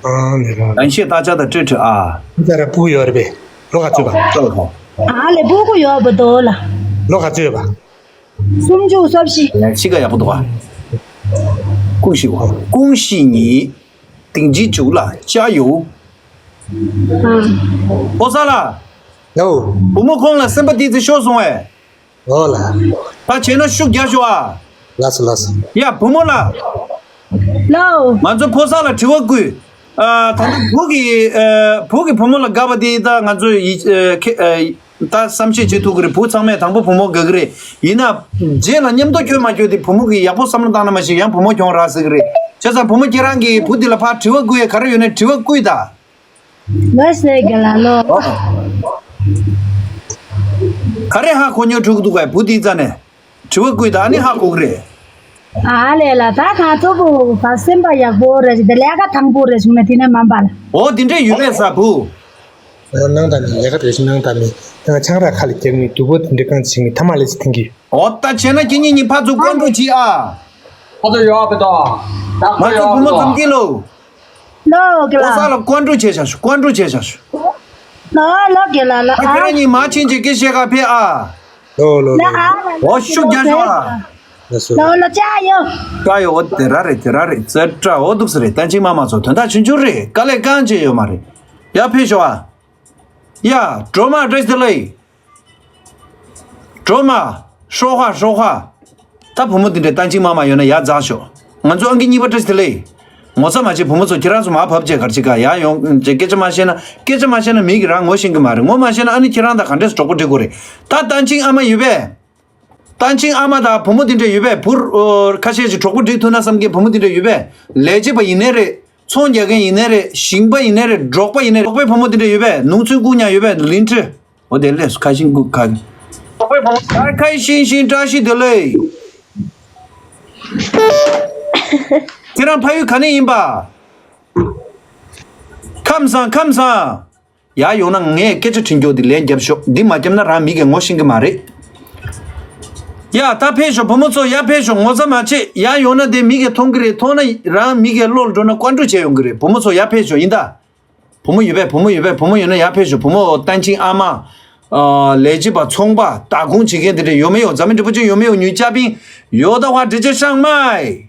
ཨ་ནི་རང་། ཨན་ཤེ་ཏ་ཅག་དང་ཏྲི་ཏྲི་ཨ། ད་ར་སྤུ་ཡོད་རེད་པས། ལོ་ག་ཚོད་པ། ཨ་ལེ་སྤུ་གུ་ཡོད་པ་དོ་ལ། ལོ་ག་ཚོད་པ། སུམ་ཅུ་སོ་བཞི། ལེ་ཤི་ག་ཡག་པོ་འདུག་ཨ། ཀུང་ཤི་ཝ་ཀུང་ཤི་ཉི། ཏིང་ཅི་ཅུ་ལ་ཅ་ཡོ། ཨ། ཕོ་ས་ལ། ཡོ། བུ་མོ་ཁོང་ལ་སེམས་པ་ཏིག་ཙི་ཤོར་སོང་ཨེ། ཨོ་ལ། ད་བྱས་ན་ཤུགས་རྒྱག་ཤོག་ཨ། ལགས་སོ་ལགས་སོ། ཡ་བུ་མོ་ལ། ལའོ། ང་ཚོ་ཕོ་གསར་ལ་དྲི་བ་བསྐུལ། ཨ་ད་ལྟ་བུ་གི་ཨ་བུ་གི་བུ་མོ་ལ་དགའ་བ་དེ་ད་ང་ཚོ་ཡི་ཨ་ཁེ་ཨ་ད་བསམ་ཤེས་བྱེད་ཐུབ་ཀྱི་རེད། བུ་ཚང་མས་དང་པོ་བུ་མོ་དགའ་གི་རེད། ཡིན་ན་རྗེས་ལ་མཉམ་དུ་ཁྱོད་མ་ཁྱོད་དེ་བུ་མོ་གི་ཡག་པོ་བསམ་བློ་བཏང་ན་མ་ཤེས་ཡང་བུ་མོ་གྱོང་རག་ཟེར་གི་རེད། བྱས་ཙང་བུ་མོ་ཁྱེད་རང་གི་བུ་དེ་ལ་ཕར་དྲི་བ་བསྐུལ་ཡས་ག་རེ་ཡོད་ན་དྲི་བ་བསྐུལ་ད། ལོས་ཟེར་གི་ལ་ལོ། ག་རེ་ཧ་གོ་ཉོ་ཕྲུ་གུ་འདུག་གས་བུ་དེའི་རྩ་ནས། དྲི་བ་བསྐུལ་ད་ནི་ཧ་གོ་གི་རེད། ཨ་ལས་ལ་ད་ཁ་ཚོ་བུ་བ་སེམས་པ་ཡག་པོ་རེད་ཞིག་དེ་ལས་ཀ་ཐང་པོ་རེད་ཞིག་ན་དེ་ནས་མ་འབར། འོ་དེ་འདྲས་ཡོད་པས་ས་བུ། ནང་ད་ནི་ལས་ཀ་རེ་ཞིག་ནང་ད་ནི་ཆང་རག་ཁ་ལ་རྒྱག་ནི་དུ་བོ་དེ་འདྲས་གང་ཞིག་ནི་ཐ་མ་ལས་སུ་ཐེང་གི། འོ་ད་བྱས་ན་ཁྱེད་གཉིས་གཉིས་ཕར་ཚུར་བཀོད་འགྲོ་གྱིས་ཨ། ཁོ་ཚོ་ཡོད་པ་དང་། ང་ཚོའི་བུ་མོ་འཛོམས་སྐྱིད་ལོ། ལོ་གི་ལ། ཨོ་ས་ལ་བཀོད་འགྲོ་བྱས་བཞག་ཤོག་བཀོད་འགྲོ་བྱས་བཞག་ཤོག་ལོ་ལོ་གི་ལ་ལ་ཨ། ཁྱེད་རང་གཉིས་མ་ཕྱིན་ཅིག་སྐད་བཤད་ག་ཕེ་ཨ། ལོ་ལོ་ལོ། ཨོ་ཤུགས་རྒྱག་ཤོག་ཨ། ལོ་ལོ་ལོ་ཅག་ཡོ། ཅག་ཡོ་འོ་དེ་ར་རེད་དེ་ར་རེད་ཙེ་ཏྲ་འོ་འདུག་ས་རེད། བསྟན་ཅིང་མ་མ་ཚོ་དོན་དག་ཆུང་ཆུང་རེད། དཀའ་ལས་རྐང་བྱས་ཡོད་མ་རེད། ཡ་ཕེ་ཤོག་ཨ། ཡ་སྒྲོལ་མ་བཀྲ་ཤིས་བདེ་ལེགས། སྒྲོལ་མ། ཧྲོ་ཧ་ཧྲོ་ཧ། ད་བུ་མོ་དེ་འདྲའི་བསྟན་ཅིང་མ་མ་ཡོད་ན་ཡར་འཛེགས་ཤོག་ང་ཚོ་ཨང་ཀི་གཉིས་པ་བཀྲ་ཤིས་བདེ་ལེགས། ངོ་ཚ་མ་བྱེད་བུ་མོ་ཚོ། ཁྱེད་རང་ཚོ་མར་བབས་བྱས་གར་ཅིག་ག་ཡར་ཡོང་བྱས་སྐད་ཆ་མ་བཤད་ན། སྐད་ཆ་མ་བཤད་ན་མི་གིས་རང་ངོ་ཤེས་ཀྱི་མ་རེད། ངོ་མ་ཤེས་ན་ཨ་ནི་ཁྱེད་རང་དང་ག་འདྲས་སེ་གྲོགས་པོ་སྒྲིག་དགོས་རེད། ད་བསྟན་ཅིང་ཨ་མ་ཡོད་པས། བསྟན་ཅིང་ཨ་མ་དང་བུ་མོ་དེ་འདྲས་ཡོད་པས། བུ་ཁ་ཤས་ཀྱིས་གྲོགས་པོ་སྒྲིག་ཐུབ་ན་བསམ་གྱི་བུ་མོ་དེ་འདྲས་ཡོད་པས། ལས་བྱེད་པ་ཡིན་ནའི་རེད། ཚོང་རྒྱག་མཁན་ཡིན་ནའི་རེད། ཞིང་པ་ཡིན་ནའི་རེད། འབྲོག་པ་ཡིན་ནའི་རེད། འབྲོག་པའི་བུ་མོ་དེ་འདྲས་ཡོད་པས། ནུང་ཚུན་ཀུ་ཉག་ཡོད་པས། ལིན་ཁྲི། འོ་དེ་ལས་སུ་ཁ་ཤིང་ཀུ་ཁ། འབྲོག་པའི་བུ་མོ་ཁ་ཁ་ཤིང་ཤིང་བཀྲ་ཤིས་བདེ་ལེགས། ཁྱེད་རང་ཕ་ཡུལ་ག་ནས་ཡིན་པ། ཁམས་བཟང་ཁམས་བཟང་། ཡར་ཡོང་ན་ངས་སྐད་ཆ་དྲི་རྒྱུ་འདི་ལན་རྒྱབ་ཤོག་འདི་མ་བརྒྱབ་ན་རང་མི་གིས་ངོ་ཤེས་ཀྱི་མ་རེད། ཡ་ད་ཕེབས་ཤོག་བུ་མོ་ཚོ་ཡར་ཕེབས་ཤོག་ངོ་ཚ་མ་བྱེད། ཡར་ཡོང་ན་དེ་མི་གིས་མཐོང་གི་རེད། མཐོང་ན་རང་མི་གིས་བློ་ལ་འགྲོ་ན་བཀའ་འགྲུལ་བྱས་ཡོང་གི་རེད། བུ་མོ་ཚོ་ཡར་ཕེབས་ཤོག་ཡིན་ད། བུ་མོ་ཡོད་པས། བུ་མོ་ཡོད་པས། བུ་མོ་ཡོད་ན་ཡར་ཕེབས་ཤོག་བུ་མོ་བསྟན་ཅིང་ཨ་མ། ཨ། ལས་བྱེད་པ། ཚོང་པ། བདག་ཁོངས་བྱེད་མཁན་དེ་འདྲ་ཡོད་མེད་ཡོད། འཛམ་མི་འབྲི་པོ་ཅན་ཡོད་མེད་ཡོད། ཉུལ་ཅ་པིང་ཡོད་ད་བ་འདྲི་ཅ་ཤང་མའི།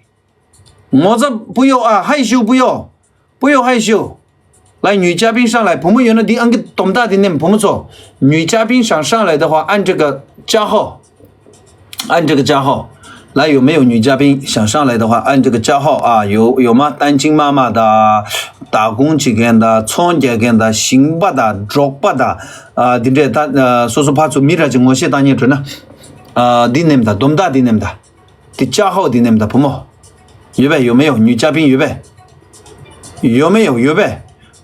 ངོ་ཚ་པུ་ཡོ་ཨ་ཧའི་ཤུ་པུ་ཡོ། 不要害羞。来，女嘉宾上来。 བུ་མོ་ཡོད་ན་འདི་ཨང་ཀི་སྡོམ་རྟགས་འདི་ནེམ་བུ་མོ་ཚོ། 女嘉宾想上来的话，按这个加号。按这个加号。来，有没有女嘉宾想上来的话，按这个加号啊。有，有吗？ བསྟན་ཅིང་མ་མ་དང་། 打工བྱེད་མཁན་དང་། 从业员དང་། 行吧དང་། 上班དང་། ཨ། འདི་འདྲས་ད། ཨ། སོ་སོ་ཕར་ཚུར་མི་ར་ཅིག་ངོ་ཤེས་བཏང་ཉན་འགྲོ་ན། ཨ། འདི་ནེམ་དང་། སྡོམ་རྟགས་འདི་ནེམ་དང་། དེ་ཅ་ཧའོ་དེ་ནེམ་ད་བུ་མོ། 有没有？ 有没有？ 女嘉宾 有没有？ 有没有？ 有没有？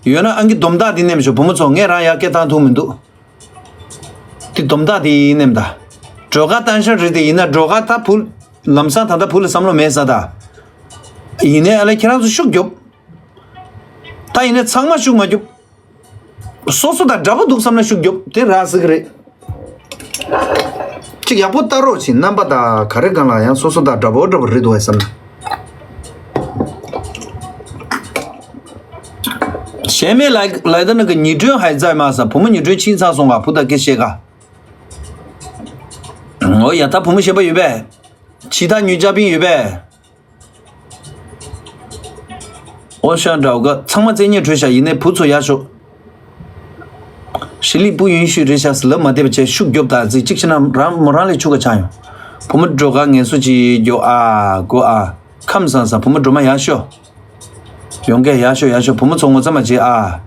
ཡོད་ན་ཨང་ཀི་སྡོམ་རྟགས་དེ་ནེམ་ཤོག་བུ་མོ་ཚོ། ངས་རང་ཡར་སྐད་བཏང་ཐུབ་མི་འདུག་དེ་སྡོམ་རྟགས་དེ་ནེམ་ད། 这个单身 རེད་དེ། ཡིན་ན་这个ད་བུ། ལམ་སང་ད་ལྟ་བུ་ལ་བསམ་བློ་མེད་ས་ད། ཡིན་ནའི་ཨ་ལས་ཁྱེད་རང་ཚོ་ཤུགས་རྒྱོབ། ད་ཡིན་ནའི་ཚང་མ་ཤུགས་མ་རྒྱོབ། སོ་སོ་དང་འདྲ་པོ་འདུག་བསམ་ན་ཤུགས་རྒྱོབ། དེ་རག་སྲིད་ཀྱི་རེད། ཅིག་ཡག་པོ་ལྟ་རོགས་བྱེད། རྣམ་པ་དང་ག་རེ་གང་ལ་ཡང་སོ་སོ་དང་འདྲ་པོ་འདྲ་པོ་རེད་འདུག་བས་བསམ་ན། གཞན་མེད་ལ་ལ་ད་ནི་གི་ཉི་སྒྲོན་ཧའི་ཙའི་མ་ས། བུ་མོ་ཉི་སྒྲོན་ཕྱིན་ཚར་སོང་ག་བུ་དང་སྐད་བཤད་ག་འོ་ཡ། ད་བུ་མོ་གཞན་པ་ཡོད་པས། ཇི་ལྟར་ཉུལ་ཅ་པིན་ཡོད་པས། ཨོ་ཤ་འདྲ་བོ་ག་ཚང་མ་བཙན་ཉེས་གྲོལ་ཤག་ཡིན་ནའི་བུ་ཚོ་ཡར་ཤོག་ཧྲི་ལི་པུ་ཡུན་ཤུས་རེད་ཤག་ཟེར་ལབ་མ་བདེ་བ་བྱས་ཤུགས་རྒྱོབ་དང་ཟིག་གཅིག་བྱས་ན་རང་མོ་རང་ལས་ཆུ་ཁ་ཆགས་ཡོང་། བུ་མོ་འགྲོ་ག་ངལ་གསོ་ཅིག་རྒྱོབ་ཨ་གོ་ཨ། ཁམས་བཟང་བཟང་བུ་མོ་སྒྲོལ་མ་ཡར་ཤོག་ཡོང་གས་ཡར་ཤོག་ཡར་ཤོག་བུ་མོ་ཚོ་ངོ་ཚ་མ་བྱེད་ཨ།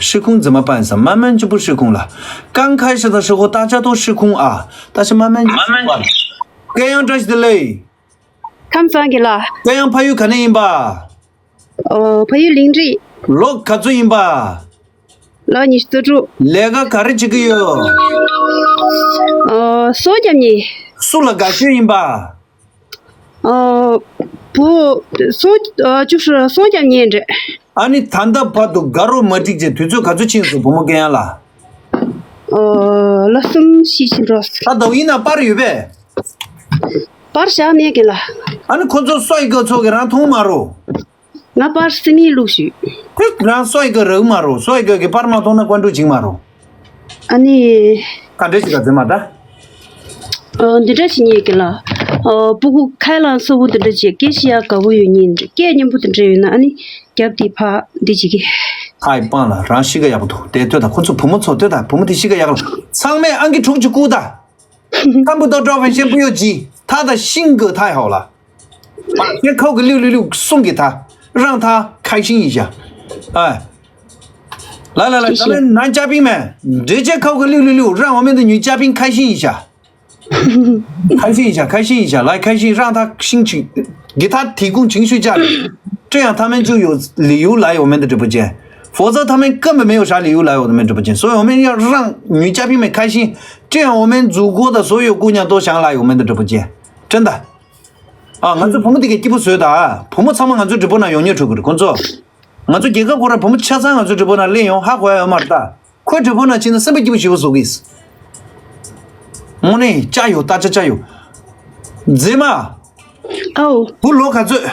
失控怎么办 ས། 慢慢就不失控了。刚开始的时候大家都失控啊，但是慢慢就习惯了。 སྐད་ཡང་བཀྲ་ཤིས་བདེ་ལེགས། ཁམས་བཟང་གི་ལ། སྐད་ཡང་ཕ་ཡུལ་ག་ནས་ཡིན་པ། ཨོ། ཕ་ཡུལ་ལིང་ཀྲི། ལོ་ག་ཚོད་ཡིན་པ། ལོ་ཉི་ཤུ་རྩ་དྲུག་ལས་ཀ་ག་རེ་བྱེད་ཀྱི་ཡོད། ཨོ། སོ་རྒྱབ་ནི། སུ་ལ་དགའ་ཤོས་ཡིན་པ། ཨོ། བུ་ ཨོ། སོང་ཨ་ཅུ་ཧྲི་སོང་རྒྱབ་ཉན་འདྲ། ཨ་ནི་ད་ལྟ་བར་དུ་དགའ་རོགས་མ་འགྲིག་ཅེས་དུས་ཚོད་ག་ཚོད་ཕྱིན་སོང་བུ་མོ་སྐད་ཡང་ལ། ཨོ། ལ་གསུམ་ཤི་ཕྱིན་འགྲོ། ད་ལྟ་ཡིན་ན་པར་ཡོད་པས། པར་བཞག་མེད་གི་ལ། ཨ་ནི་ཁོ་ཚོ་སོ་ཡི་ག་ཚོ་གི་རང་མཐོང་མ་རོ། ང་པར་སི་མི་བླུགས་ཞུས། ཁོས་རང་སོ་ཡི་ག་རག་མ་རོ། སོ་ཡི་ག་གི་པར་མ་མཐོང་ན་ཀོན་ཀྲུ་བྱིང་མ་རོ། ཨ་ནི། ག་འདྲ་ཞིག་ག་ཚོད་མ་ད། ཨོ། འདི་འདྲ་ཞིག་ཉེས་གི་ལ། ཨོ། སྤུ་གུ་ཁ་ལང་སོ་བུ་འདི་འདྲ་ཅིག་སྐད་ཤི་ཡ་དགའ་བོ་ཡོད་ཉེན་འདྲ། སྐད་སྙན་པོ་འདི་འདྲ་ཡོད་ན་ཨ་ནི་རྒྱབ་དེ་ཕ་འདི་ཅིག་གི། ཧའི་སྤང་ལ་རང་ཤི་ག་ཡག་པོ་འདུག་དེ་ལྟོས་དང་ཁོ་ཚོ་བུ་མོ་ཚོ་ལྟོས་དང་བུ་མོ་དེ་ཤི་ག་ཡག་ལ་ཚང་མས་ཨང་ཀི་དྲུག་ཅིག་བསྐུར་དང་། ཁམ་བུ་ཏོ་ཀྲོ་ཕན་ཤན་པུ་ཡོ་ཇི་ཐ་ད་ཤིང་གི་ཐ་ཧའོ་ལ། ཁྱེད་ཁའོ་གི་ལིའུ་ལིའུ་ལིའུ་གསུང་གི་ཐ་རང་ཐ་ཁ་ཤིང་ཡིན་ཤ། ཨ། ལ་ལ་ལ་ད་མེན་ན་ཅ་པིང་མེ། འདྲེ་ཅེ་ཁའོ་གི་ལིའུ་ལིའུ་ལིའུ་རང་འོ་མེན་དུ་ཉུ་ཅ་པིང་ཁ་ཤིང་ཡིན་ཤ། ཁ་ཤིང་ཡིན་ཤ་ཁ་ཤིང་ཡིན་ཤ་ལ་ཁ་ཤིང་རང་ཐ་ཤིང་ཆིག་གི་ཐ་དེ་ཀུང་ཆིང་ཤུ་ཅ། ཀྲེ་ཡང་ཐ་མེན་ཅུ་ཡོ་ལི་ཡུ་ལ་ཡོ་མེན་དུ་གྲི་པོ་ཅན། ཕོ་ཚ་ཐ་མེན་ཀམ་མེ་ཡོ་ཧྲ་ལི་ཡུ་ལ་ཡོ་མེན་གྲི་པོ་ཅན་སོ་ཡོ་མེན་ཡ་རང་ཉུ་ཅ་པིང་མེ་ཁ་ཤིང་ཀྲེ་ཡང་འོ་མེན་མཛུ་གོ་ད་སོ་ཡོ་ཀུ་ཉ་ཏོ་ཤང་ལ་ཡོ་མེན་དུ་གྲི་པོ་ཅན། ཀྲན་ད། ཨ་ང་ཚོ་བུ་མོ་དེ་གའི་སྐྱིད་པོ་བཟོས་ད། བུ་མོ་ཚང་མ་ང་ཚོ་གྲི་པོ་ན་ཡོང་ཉེ་ཁྲུ་གི་རེད་ཁོང་ཚོ། ང་ཚོ་རྒྱལ་ཁབ་ཁོ་ར་བུ་མོ་ཆ་ཚང་ང་ཚོ་གྲི་པོ་ན་སླེབས་ཡོང་ཧ་གོ་ཡ་ཡོད་མ་རེད་ད། ཁོའི་གྲི་པོ་ན་ཕྱིན་ན་སེམས་པ་སྐྱིད་པོ་ཞེ་པོ་བཟོ་གིས། དངོས་གནས་ཅ་ཡོ་ད་ཅ་ཅ་ཡོ། མཛེས་མ། ཨའོ། བུ་ལོ་ག་ཚོད།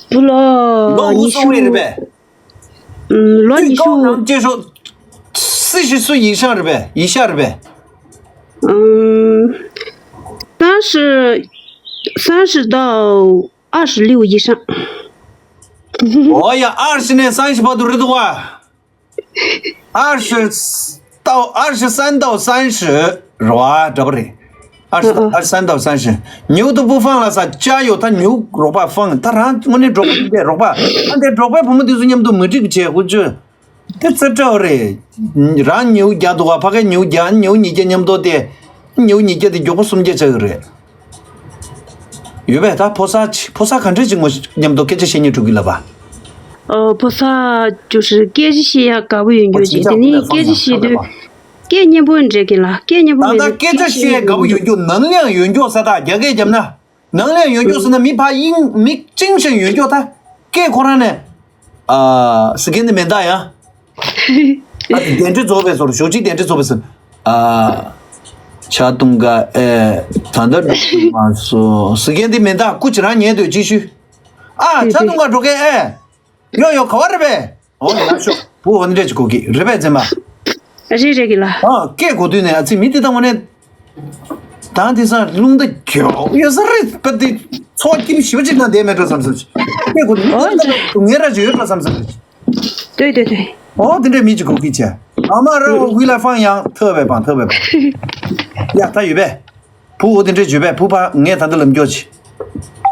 བུ་ལོ་ལོ་འུ་ཉི་སོང་ཤུ། རེད་པས། ཨུམ། ལོ་ཉི་ཤུ། ཀའོ་ནང་སྐྱེས་སྲོག་སི་ཞི་སུ་ཡིག་ཤང་རེད་པས་ཡིག་ཤང་རེད་པས། 嗯，三十，三十到二十六以上。 ཨོ་ཡ་ཨར་ཤི་ནས་སང་ཤི་བར་དུ་རེད་འདུག་བ། ཨར་ཤི་ཏའོ་ཨར་ཤི་སན་ཏའོ་སན་ཤི་རེད་བ་འདྲ་པོ་རེད། ཨར་ཤི་ཨར་ཤི་སན་ཏའོ་སན་ཤི་ཉིའུ་ཏུ་པུ་ཧྥང་ལ་ས་ཅ་ཡོ་ད་ཉིའུ་རོགས་པ་ཧྥང་ད་རང་དངོས་གནས་འབྲོག་པ་ཡིན་པས་རོགས་པ་ཨ་འདས་འབྲོག་པའི་བུ་མོ་དེ་ཚོ་མཉམ་དུ་མི་འགྲིག་བྱས་ཁུ་ཆུ། དེ་རྩེ་བྲལ་བ་རེད། རང་ཉིའུ་རྒྱག་འདུག་ག་ཕ་གའི་ཉིའུ་རྒྱག་ཉིའུ་ཉིས་བརྒྱ་མཉམ་དུ་དེ། ཉིའུ་ཉིས་བརྒྱ་དེ་མགྱོགས་པོ་སུམ་བརྒྱ་ཆགས་ཀྱི་རེད། ཡོད་པས་ད་ཕོ་གསར་ཕོ་གསར་ག་འདྲས་ཅིག་ངོ་མཉམ་དུ་སྐད་ཆ་བཤད་སྙིང་འདོད་ཀྱི་ལབ་པ། ཨོ་ཕོ་གསར་ཅུ་ཧྲི་སྐད་ཆ་བཤད་ཡག་དགའ་པོ་ཡོད་ཨོ་རྒྱུ་ཅིག་དེ་ནི་སྐད་ཆ་བཤད་དུས་སྐད་སྙན་པོ་འདྲ་གི་ལ་སྐད་སྙན་པོ་ད་མེད་ད་ན་སྐད་ཆ་བཤད་ཡག་དགའ་པོ་ཡོད་རྒྱུ་ནང་ལ་ཡང་ཡོད་མགྱོགས་ས་ད་རྒྱ་སྐད་རྒྱབ་ན། ནང་ལ་ཡོད་མགྱོགས་ཟེར་ན་མི་ཕ་ཡིན་མི་ཅིང་ཞིང་ཡོད་མགྱོགས་ད། སྐད་ཁོ་རང་ནས། ཨ། ཟི་གན་དེ་མེ་མདའ་ཡང་། ཨ་དེ་གདན་ཁྲི་རྫོགས་པའི་སོར་ཞོགས་ཅིག་གདན་ཁྲི་རྫོགས་པའི་སོར། ཨ། ཆ་ཏུང་ག་ཨེ། ད་ལྟ་འགྲོ་གི་མ་སོ་ཟི་གན་དེ་མེ་མདའ་སྐུ་ཅི་རང་ཉལ་སྡོད་ཅིག་ཤུ། ཨ་ཆ་ཏུང་ག་འགྲོ་གི་ཨེ། ཡོ་ཡོ་ག་བ་རེད་པས། ཨོ་ཡ་ཤོག་བུ་འོ་འདྲས་ཀྱི་གོ་གི་རེད་པས་ཙེ་མ། རེད་རེད་གི་ལ། ཨ་སྐད་གོ་དུས་ནས་ཨ་ཙི་མི་དེ་དང་ངོ་ནས། ད་དེ་སང་རླུང་རྟ་མགྱོགས་ཡོད་ས་རེད་པ་དེ། ཚོགས་ཀྱིན་ཞིབ་ཅིག་དང་བསྡད་མེད་འགྲོ་བསམ་བསམ་ཞིག་སྐད་གོ་དུས་ཨོ་རླུང་རྟ་ངེ་ར་ཅིག་ཡོད་འགྲོ་བསམ་བསམ་ཞིག་ལྟོས་ལྟོས་ལྟོས། ཨོ་དེ་འདྲས་མི་ཅིག་གོ་གི་ཆེ། ཨ་མ་ར་འོ་ཝི་ལ་ཧྥང་ཡང་ཐོས་པས་པང་ཐོས་པས་པང་། ཡ་ད་ཡོད་པས། བུ་འོ་དེ་འདྲས་ཡོད་པས་བུ་ཕ་ངས་ད་ལྟ་ལམ་མགྱོགས་ཆེ།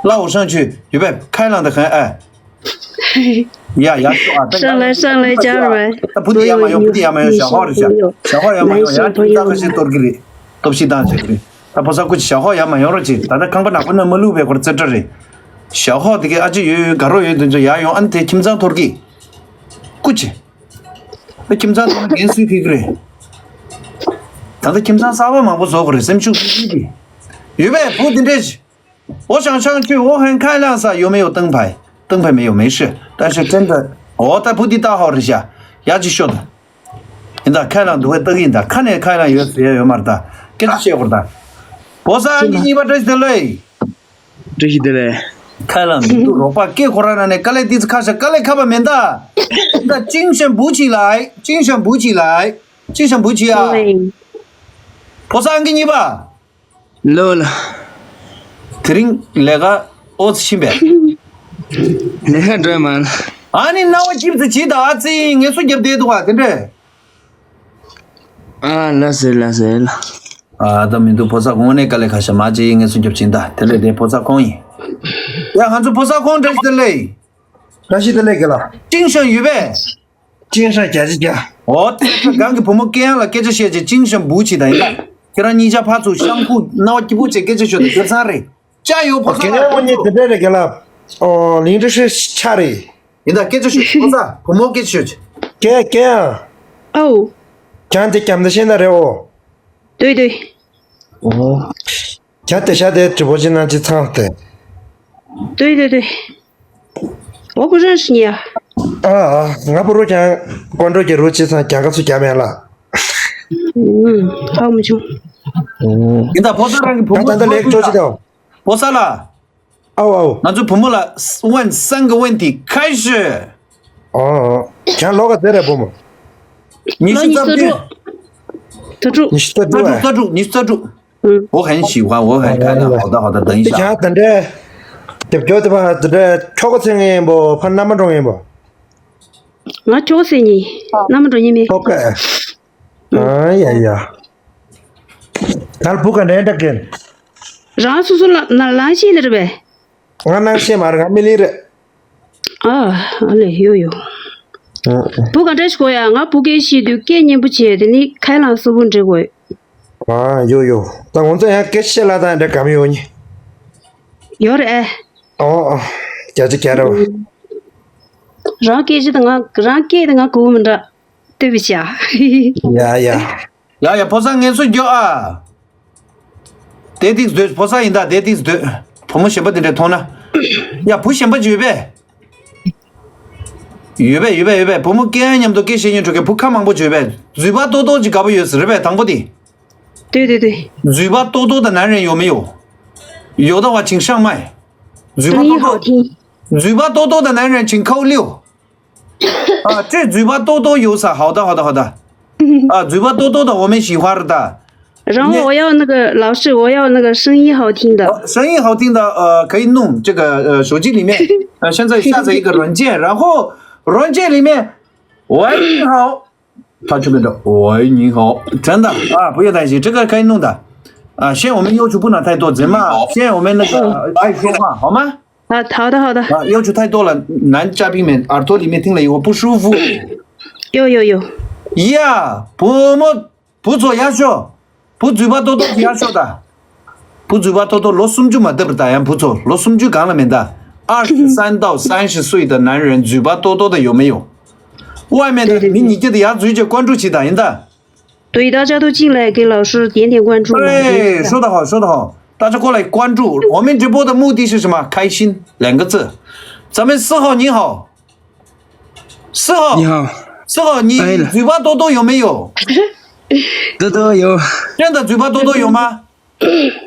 ལ་འོ་ཧྲང་ཆུ་ཡོད་པས་ཁའི་ལང་ད་ཁན་ཨ། ཡ་ཡ་ཤོ་ཨ་ད་ཧྲང་ལེ་ཧྲང་ལེ་ཅར་བས། ད་བུ་དེ་ཡ་མ་ཡོང་བུ་དེ་ཡ་མ་ཡོང་ཞག་ཧོ་རེ་ཞག་ཞག་ཧོ་ཡ་མ་ཡོང་ཡ་ཁྱིམ་ཚང་ཁ་ཤས་གཏོར་གི་རེད། སྟོབས་ཤིག་བཏང་བྱེད་གི་རེད། ད་ཕོ་གསར་སྐུ་ཅི་ཞག་ཧོ་ཡ་མ་ཡོང་རོགས་གྱིས་ད་ལྟ་ཁང་པ་ནག་པོ་ན་མ་བླུགས་པའི་ཁོར་རྩེ་བྲལ་རེད། ཞག་ཧོ་དེ་གའི་ཨ་ཅེ་ཡོད་ཡོད་དགའ་རོགས་ཡོད་དུས་ཚོ་ཡ་ཡོང་ཨ་ནི་དེ་ཁྱིམ་ཚང་གཏོར་གི། སྐུ་ཅི། ད་ཁྱིམ་ཚང་གཏོར་ན་འགན་སུས་འཁྱེར་གི་རེད། ད་ལྟ་ཁྱིམ་ཚང་གསར་པ་མང་པོ་བཟོ་དགོས་རེད་སེམས་ཤུགས་ཤུགས་ཤུགས་ཀྱིས། ཡོད་པས་བུ་དེ་འདྲས་ཞིག 我想上去，我很快乐噻，有没有灯牌？灯牌没有，没事。但是真的，哦，但不地大号一下，牙齿削的。你看，开朗都会得意的，看见开朗有死也有嘛的，跟这些活的。我说，你你把这些嘞。这些的嘞。开朗，你都说把给活人呢，刚才第一次看是，刚才看吧，免得，那精神补起来，精神补起来，精神补起啊。对。我说，给你吧。 ལོ་ལ། དེ་རིང་ལས་ཀ་ཨོ་ཙི་ཕྱིན་པས། ལས་ཀ་འགྲོ་མ་ན། ཨ་ནི་རྣ་བ་སྐྱིབས་ཙི་བྱིས་དང་ཨ་ཙི་ངལ་གསོ་རྒྱབ་བསྡད་འདུག་ག་དེ་འདྲས། ཨ་ལ་ཟེར་ལ་ཟེར་ལ། ཨ་ད་མི་འདུག་ཕོ་གསར་དངོས་གནས་དཀའ་ལས་ཁག་ཤ་མ་ཅི་ཡིན་ངལ་གསོ་རྒྱབ་ཕྱིན་ད་དེ་ལས་དེ་ཕོ་གསར་ཁོང་ཡིན། ཡ་ང་ཚོ་ཕོ་གསར་ཁོང་འདྲ་ཞིག་དེ་ལས། བཀྲ་ཤིས་བདེ་ལེགས་དགེ་ལགས། ཅིང་ཤང་ཡོད་པས། ཅིང་ཤང་བརྒྱ་ཆ་བརྒྱ། འོ་དེ་གང་གི་བུ་མོ་སྐད་ཡང་ལ་སྐད་ཆ་བཤད་ཅིག་ཅིང་ཤང་བུ་ཆི་དང་ཡིན་ད། ཁྱེད་རང་གཉིས་ཆ་ཕར་ཚུར་ཤང་ཁུག་རྣ་བ་སྐྱིད་པོ་བྱས་སྐད་ཆ་ཤོད་དང་སྐལ་བཟང་རེད། ཅ་ཡོ་ཕོ་ཨོ་ཁེ་ལེ་མོ་ཉེ་དེ་འདྲས་རེད་དགེ་ལགས། ཨོ་ལིང་ཏི་ཧྲི་ཆ་རེད། ཡིན་ད་སྐད་ཆ་ཤོད་ཕོ་གསར་བུ་མོ་སྐད་ཆ་ཤོད་ཅིག་སྐད་སྐད་ཡང་། ཨོ། ཀྱང་དེ་ཀྱམ་དེ་ཤེས་ན་རེད་ཨོ། ལྟོས་ལྟོས། ཨོ། ཁྱ་དེ་ཤ་དེ་དྲི་བོ་ཅི་ན་ཅི་ཚང་སྟེ། 对对对，我不认识你啊。 ཨ་ཨ། ང་བུ་རུ་ཀྱང་ཀོན་ཀྲོ་གི་རུ་ཅི་ཚང་རྒྱ་ག་ཚུ་རྒྱ་མེད་ལ། ཨུམ། ཧ་གོ་མ་བྱུང་། ཨུམ། ཡིན་ད་ཕོ་གསར་རང་གི་བུ་ད་མོ་ད་ད་ལེགས་ཅོ་ཅི་དང་། ཕོ་གསར་ལ། ཨའོ་ཨའོ། ང་ཚོ་བུ་མོ་ལ་问三个问题，开始。 ཨོ་ཨོ། ཁྱེད་ལོ་ག་ཚོད་རེད་བུ་མོ། 你是 ལོ་ཉི་ཤུ་རྩ་དྲུག་རྩ་དྲུག 你是 རྩ་དྲུག་རྩ་དྲུག 你是 རྩ་དྲུག 我很喜欢，我很开朗。好的，好的，等一下。 ཁྱེད་ད་འདྲ་དེབ་སྐྱོ་དེ་ཕ་དེ་འདྲ་ཁྱོ་ག་ཚོད་ངེས་ཡིན་པོ་ཕ་མནའ་མ་འགྲོ་ངེས་ཡིན་པོ། ང་ཁྱོ་ག་ཚོད་ཉིན་མནའ་མ་འགྲོ་ཉིན་མེད། ཁྱོ་ག་ཨ་ཡ་ཡ། ད་བུ་ག་འདྲ་འདྲ་གན། རང་སོ་སོ་ལ་ན་ལང་ཤེས་ནི་རེད་པས། ང་ནང་ཤེས་མ་རེད། ང་མི་ལི་རེད། ཨ་ཨ་ལེ་ཡོ་ཡོ། ཨ་བུ་ག་འདྲ་ཞིག་གོ་ཡ། ང་བུ་སྐད་བཤད་དུས་སྐད་སྙན་པོ་བྱས། དེ་ནི་ཁ་ལང་སོ་བུ་འདྲ་གོ། ཨ་ཡོ་ཡོ། ད་ང་ཚོ་ཡང་སྐད་བཤད་ལ་ད་འདྲ་གམ་ཡོ་ཉི། ཡོ་རེད་ཨེ། ཨོ་ཨོ། རྒྱ་ཆེ་རྒྱ་རེད་བ། རང་སྐད་ཆ་དང་ང་རང་སྐད་དང་ང་གོ་མི་འདྲ། ལྟོས་པའི་ཆ། ཡ་ཡ། ཡ་ཡ་ཕོ་གསར་ངལ་གསོ་རྒྱོབ་ཨ། དེ་ཏིག་སྡོད། ཕོ་གསར་ཡིན་ད་དེ་ཏིག་སྡོད། བུ་མོ་གཞན་པ་དེ་འདྲ་མཐོང་ན། ཡ་བུ་གཞན་པ་ཅིག་ཡོད་པས། ཡོད་པས་ཡོད་པས་ཡོད་པས། བུ་མོ་སྐད་མཉམ་དུ་སྐད་བཤད་ཉན་འགྲོ་མཁན་བུ་ཁ་མང་པོ་ཅིག་ཡོད་པས། 嘴巴多多 ཅིག་དགའ་པོ་ཡོད་ཟེར་རེད་པས་དང་པོ་དེ། 对对对。 嘴巴多多的男人有没有？有的话请上麦。 嘴巴多多。 声音好听。 嘴巴多多的男人请扣六。 啊，这嘴巴多多有啥好的好的好的。啊，嘴巴多多的我们喜欢的。 然后我要那个老师，我要那个声音好听的。 哦，声音好听的，呃，可以弄这个，呃，手机里面，呃，现在下载一个软件，然后软件里面，喂，你好，他这边的，喂，你好，真的啊，不用担心，这个可以弄的。啊，现在我们要求不能太多，人嘛，现在我们那个爱说话，好吗？ 啊，好的好的。 啊，要求太多了，男嘉宾们耳朵里面听了以后不舒服。 有有有。 ཡ། བུ་མོ། བུ་ཚོ་ཡར་ཤོག་བུ་嘴巴多多 ཡར་ཤོག་ད། བུ་嘴巴多多 ལོ་སུམ་ཅུ་མ་འདབ་པར་ད་ཡང་བུ་ཚོ་ལོ་སུམ་ཅུ་སྒང་ལ་མེད་ད། 二十三到三十岁的男人嘴巴多多的有没有？ 外面的མི་ཉིས་བརྒྱ་དེ་ཡར་འཛུལ་རྗེས་ཀོན་ཀྲུ་བྱེད་ད་ཡིན་ད། 对，大家都进来给老师点点关注嘛。 哎，说得好，说得好。大家过来关注，我们直播的目的是什么？开心两个字。咱们四号你好，四号，你好。四号，你哎了。嘴巴多多有没有？多多有。真的嘴巴多多有吗？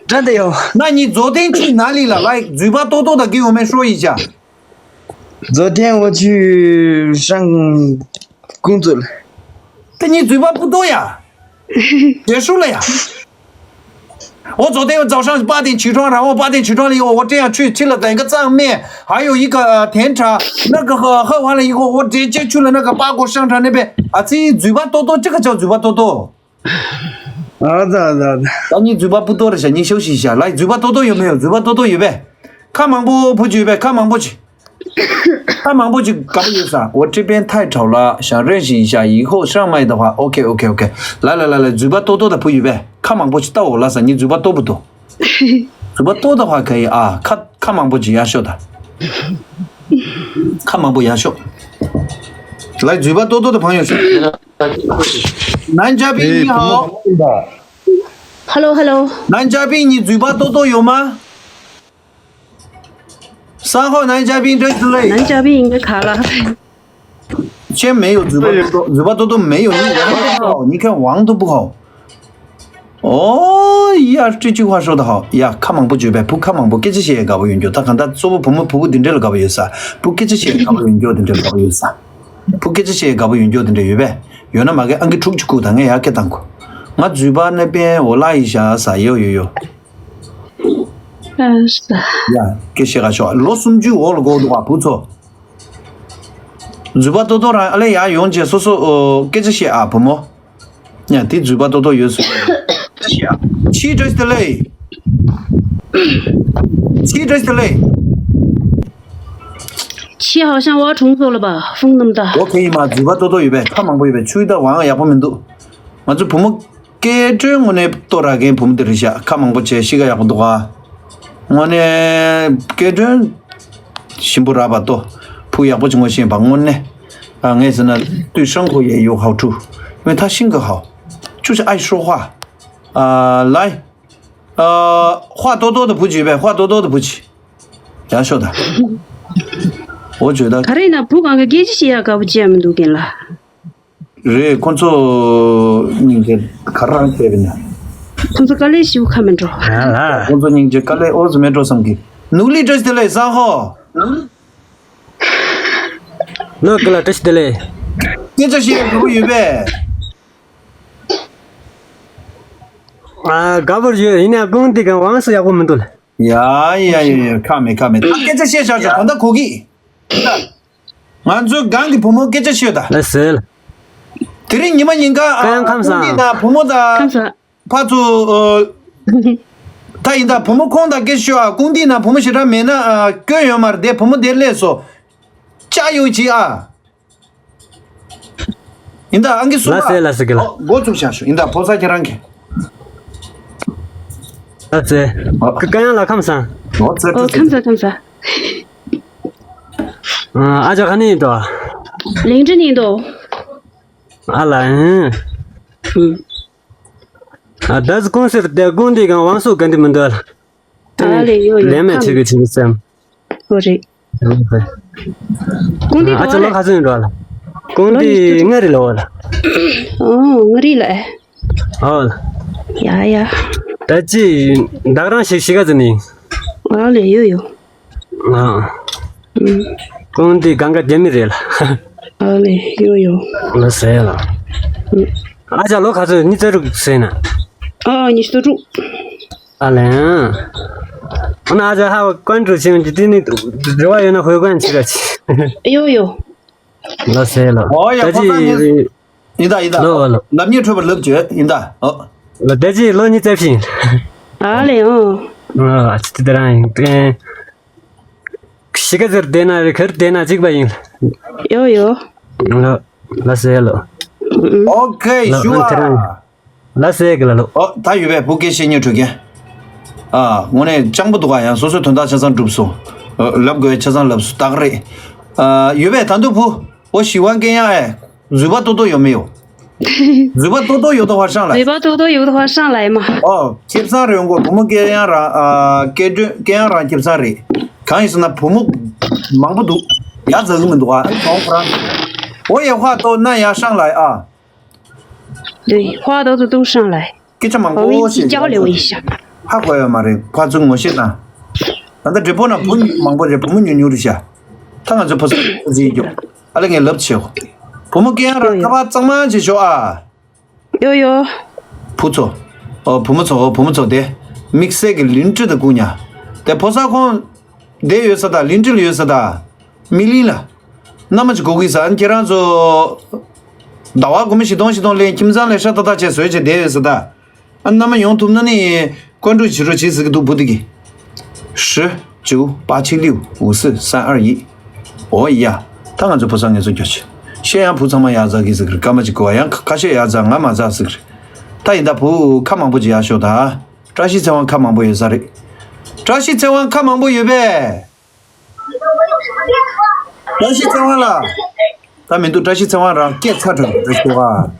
真的有。那你昨天去哪里了？来，嘴巴多多的给我们说一下。昨天我去上工作了。 但你嘴巴不多呀，结束了呀。我昨天早上八点起床，然后八点起床了以后，我这样去吃了两个藏面，还有一个呃甜茶，那个喝喝完了以后，我直接去了那个八国商场那边啊，这嘴巴多多，这个叫嘴巴多多。 好的好的好的。 啊，你嘴巴不多了，想你休息一下。来，嘴巴多多有没有？嘴巴多多有呗。看忙不不举呗，看忙不举。 ཁ་མང་པོ་ཅིག་དགའ་པོ་ཡོད་ས། 我这边太吵了，想认识一下，以后上麦的话，OK OK OK。来来来来，嘴巴多多的 བུ་ཡོད་པས། ཁ་མང་པོ་ཅིག་ལྟ་འོ་ལ་ས། ངའི་嘴巴多不多？ 嘴巴多的话可以啊。 ཁ་ཁ་མང་པོ་ཅིག་ཡར་ཤོག་ད། ཁ་མང་པོ་ཡར་ཤོག 来，嘴巴多多的朋友是。 男嘉宾你好。 Hello hello。 男嘉宾，你嘴巴多多有吗？ 三号男嘉宾真是累。 男嘉宾应该卡了。 现在没有嘴巴多多，嘴巴多多没有，你人都不好，你看网都不好。哦呀，这句话说得好呀。 ཁ་མང་པོ་བརྗོད་པས་བུ་ཁ་མང་པོ། སྐད་ཆ་བཤད་ཡས་དགའ་པོ་ཡོད་འགྱོ། ད་གང་ལྟར་གཙོ་བོ་བུ་མོ་བུ་གུ་འདི་འདྲ་ལ་དགའ་པོ་ཡོད་ས། བུ་སྐད་ཆ་བཤད་ཡས་དགའ་པོ་ཡོད་འགྱོ་འདི་འདྲ་དགའ་པོ་ཡོད་ས། བུ་སྐད་ཆ་བཤད་ཡས་དགའ་པོ་ཡོད་འགྱོ་འདི་འདྲ་ཡོད་པས། ཡོད་ན་མ་གི་ཨང་ཀི་དྲུག་ཅིག་བཀུག་ད། ངས་ཡར་སྐད་བཏང་གོ། ང་嘴巴那边我拉一下ས། ཡོ་ཡོ་ཡོ། ཡ། སྐད་བཤད་ག་ཤོག་ལོ་སུམ་ཅུའི་འོག་ལ་སྒུག་འདུག་པ་བུ་ཚོ། 嘴巴多多 རང་ཨ་ལེ་ཡར་ཡོང་རྗེས་སོ་སོ་ཨོ་སྐད་ཆ་བཤད་ཨ་བུ་མོ། ཡ་དེ་嘴巴多多ཡོད་སུ། ཕྱི་དྲོས་དེ་ལེ། ཕྱི་དྲོས་དེ་ལེ། 气好像挖虫子了吧，风那么大。 ཨོ་ཁེ་ཡིན་མ། 嘴巴多多 ཡོད་པས། ཁ་མང་པོ་ཡོད་པས། ཆུ་ཡི་ད་ཝང་ཡག་པོ་མི་འདུག་ང་ཚོ་བུ་མོ་སྐད་སྒྲོན་དངོས་གནས་ལྟོ་རག་མཁན་བུ་མོ་དེ་རེད་ཤག་ཁ་མང་པོ་བྱས་གཤིས་ཀ་ཡག་པོ་འདུག་ག་དངོས་གནས་སྐད་སྒྲོན་ཞིམ་པོ་རག་པ་ལྟོ། བུ་ཡག་པོ་ཅིག་ངོ་ཤེས་པ་དངོས་གནས། ཨ་ངས་ཟེར་ན་对生活也有好处，因为他性格好，就是爱说话。啊，来，呃，话多多的 བུ་ཅིག་ཡོད་པས། 话多多的 བུ་ཅིག་ཡག་ཤོག་ད། འོ་བརྗོད་ད། ག་རེ་ན་བུ་གང་ག་སྐད་ཆ་བཤད་ཡག་དགའ་པོ་བྱས་མི་འདུག་རྒན་ལགས། རེད། ཁོ་ཚོ་སྙིང་རྗེ་ག་རང་བྱས་པ་ཡིན་ན། ཁོ་ཚོ་དཀའ་ལས་ཞིག་ཁ་མི་འགྲོ། ཡ་ལ། ཁོ་ཚོ་སྙིང་རྗེ་དཀའ་ལས་ཨོ་ཙི་མེད་འགྲོ་བསམ་གི། ནུག་ལི་བཀྲ་ཤིས་བདེ་ལེགས་བཟང་ཧོ། ལོ་དགེ་ལགས་བཀྲ་ཤིས་བདེ་ལེགས། སྐད་ཆ་བཤད་དགོས་ཡོད་པས། ཨ་དགའ་པོ་ཡོད། ཡིན་ན་ཀུང་ཏི་གང་དབང་སུ་ཡག་པོ་མི་འདུག་ལ། ཡ་ཡ་ཡ་ཡ། ཁ་མེད་ཁ་མེད། ད་སྐད་ཆ་བཤད་བཞག་ཆོག་ད་ལྟ་གོ་གི། ང་ཚོའི་སྒང་གི་བུ་མོ་སྐད་ཆ་ཤོད་ད། ལགས་སེ་ལགས། དེ་རིང་ཉི་མ་ཉིན་གང་ཀ་ཡང་ཁམས་བཟང་། ཀུང་ཏི་ན་བུ་མོ་དང་། ཁམས་བཟང་། ཕ་ཚོ། ཨ། ད་ཡིན་ད་བུ་མོ་ཁོང་དང་སྐད་ཆ་ཤོད་ཨ། ཀུང་ཏི་ན་བུ་མོ་ཞེ་དྲག་མེད་ན་ཨ། སྐྱོན་ཡོད་མ་རེད་དེ། བུ་མོ་དེ་སླེབས་སོ། ཅག་ཡོད་ཅི་ཨ། ཡིན་ད་ཨང་ཀི་སུ་ལ་ལགས་སེ་ལགས་སེ་གི་ལ། འགོ་བཙུགས་བཞག་ཤོག་ཡིན་ད་ཕོ་གསར་ཁྱེད་རང་གི། ལགས་སེ། ཨ། ཀ་ཀ་ཡང་ལ་ཁམས་བཟང་། འོ་ཙེ་ཙེ་ཨོ་ཙེ་ཁམས་ཙེ། བཟང་ཁམས་བཟང་། ཨ་ཅག་ག་ནས་ཡིན་དོ། ལིང་ཀྲི་ནས་ཡིན་དོ། ཨ་ལ་ཨང་། ཨུ། ཨ་ད་ཟི་ཀུང་སེར་དེ་ཀུང་ཏི་གང་དབང་སུ་ག་འདི་མི་འདུག་ཨ། ཨ་ལེ་ཡོ་ཡོ། ལན་མེད་ཁམས་ཆེ་གི་ཆེ་གི་སེམས། ཨོ་རེད། ཀུང་ཏི་ཨ་ཅག་ལོ་ག་ཚོད་ཡིན་འགྲོ་ལ། ཀུང་ཏི་ལྔ་རེད་ལ་འོ་ལ། ཨོ་ལྔ་རེད་ལ། ཨོ་ལ། ཡ་ཡ། ད་ཅི་བདག་རང་ཞིག་ཤི་ག་ཟི་ནི། ཨ་ལེ་ཡོ་ཡོ། ཨ། ཀུང་ཏི་གང་ག་རྒྱ་མི་རེད་ལ། ཨ་ལེ་ཡོ་ཡོ། ལ་ཟེ་ལ། ཨ་ཅག་ལོ་ག་ཚོད་ཉི་ཤུ་རྩ་དྲུག་ཟེར་ན། ཨ་ཉི་ཤུ་རྩ་དྲུག་ཨ་ལེ། ཨ་ན་ཨ་ཅག་ཧ་ཀོན་ཀྲུ་ཆེན་གྱི་དེ་ནི་རེ་བ་ཡོད་ན་ཧོས་ཀོན་ཆི་ག་ཆི། ཡོ་ཡོ། ལ་ཟེ་ལ། ཨོ་ཡ། ད་ཅི། ཡིན་ད་ཡིན་ད། ལོ་ལོ། ལབ་ཉེས་འཕྲོད་པ་ལབ་བརྗོད་ཡིན་ད། ཨོ། ལ་ད་ཅི་ལོ་ཉི་ཤུ་རྩ་བཞི། ཨ་ལེ་ཨོ། ཨ་ཅི་དེ་རང་ཡིན་ཏེ། ཤི་ཁ་ཟེར་བསྡད་ན་རེ་ཁར་བསྡད་ན་གཅིག་པ་ཡིན། ཡོ་ཡོ། ལ་ལ་ཟེ་ལོ། ཨོ་ཁེ། ལ་ཞུ་ཨ། ལ་ཟེ་གི་ལ་ལོ། ཨོ་ད་ཡོད་པས་བུ་སྐད་བཤད་སྙིང་འདོད་མཁན། ཨ་དངོས་གནས་སྤྱང་པོ་འདུག་ག་ཡང་སོ་སོའི་དོན་དག་ཆ་ཚང་འགྲུབ་སོང་། ལབ་དགོས་ཆ་ཚང་ལབ་སོང་ད་ག་རེད། ཨ་ཡོད་པས་ད་དུང་བུ། ཨོ་ཞི་ཝང་སྐད་ཡང་ཨེ། རྫུས་པ་ཏོག་ཏོག་ཡོད་མེད་ཡོ། རྫུས་པ་ཏོག་ཏོག་ཡོད་དོ་ཧ་ཧྲང་ལ། རྫུས་པ་ཏོག་ཏོག་ཡོད་དོ་ཧ་ཧྲང་ལ་ཨེ་མ། ཨོ་ཁེ་བཟང་རེད་འགོ། བུ་མོ་སྐད་ཡང་རང་ཨ་སྐད་འདོན་སྐད་ཡང་རང་ཁེ་བཟང་རེད། གང་ཡིན་ཟེར་ན་བུ་མོ་མང་པོ་འདུག་ཡ་ཛ་གི་མི་འདུག་ཨ་ཁོང་ཁོ་རང་། ཨོ་ཡ་ཧ་ཏོ་ན་ཡ་ཧྲང་ལ་ཨ། 对，话都是都上来。 སྐད་ཆ་མང་པོ་བཤད་ཀྱི་ཡོད། ཧ་གོ་ཡོད་མ་རེད་ཕར་ཚུར་ངོ་ཤེས་དང་། ད་ལྟ་བགྲེས་པོ་ན་བུ་མང་པོ་རེད། བུ་མོ་ཉུང་ཉུང་རེད་ཤག་ད་ང་ཚོ་ཕོ་གསར་ཟིན་རྒྱུ། ཨ་ལེ་ངས་ལབ་བྱེད་གོ། བུ་མོ་སྐད་ཡང་རང་ཁ་པར་གཙང་མ་བྱེད་ཤོག་ཨ། ཡོ་ཡོ། བུ་ཚོ། ཨོ་བུ་མོ་ཚོ་ཨོ་བུ་མོ་ཚོ་དེ། དམིགས་བསལ་གྱི་ལིན་ཀྲི་དང་ཀུ་ཉ། དེ་ཕོ་གསར་ཁོང་། དེ་ཡོད་ས་ད་ལིན་ཀྲི་ལ་ཡོད་ས་ད། མི་ལིན་ལ། མནའ་མ་ཅིག་གོ་གི་ས་ཨ་ནི་ཁྱེད་རང་ཚོ། ཟླ་བ་སྒོར་མོ་བཞི་སྟོང་བཞི་སྟོང་ལེན་ཁྱིམ་ཚང་ལས་ཧྲ་ཏག་ཏག་བྱས་བཟོས་བྱས་བསྡད་ཡོད་ས་ད། ཨ་མནའ་མ་ཡོང་ཐུབ་ན་ནི། ཀོན་ཀྲུའུ་བྱི་རུ་བྱེད་ཟེར་གི་འདུག་བུ་དེ་གི། ཧྲི། ཅུ། པ་ཆིང་ལིའུ། འུ་སི། སན་ཨར་ཡི། ཨོ་ཡ། ད་ང་ཚོ་བུ་ཚང་ངེད་ཚོ་འགྱོ་ཆེ། ཤེས་ཡང་བུ་ཚང་མ་ཡག་ཚ་གི་ཟེར་གི་རེད། སྐར་མ་གཅིག་གོ་བ་ཡང་ཁ་ཤས་ཡག་ཚ་ང་མ་ཚ་ཟེར་གི་རེད། ད་ཡིན་ད་བུ་ཁ་མང་པོ་ཅིག་ཡག་ཤོག་ད། བཀྲ་ཤིས་ཚེ་དབང་ཁ་མང་པོ་ཡོད་ས་རེད། བཀྲ་ཤིས་ཚེ་དབང་ཁ་མང་པོ་ཡོད་པས། བཀྲ་ཤིས་ཚེ་དབང་ལགས། ད་མི་འདུག་བཀྲ་ཤིས་ཚེ་དབང་རང་སྐད་ཚ་དྲགས་འདུག་ཤོག་ཨ།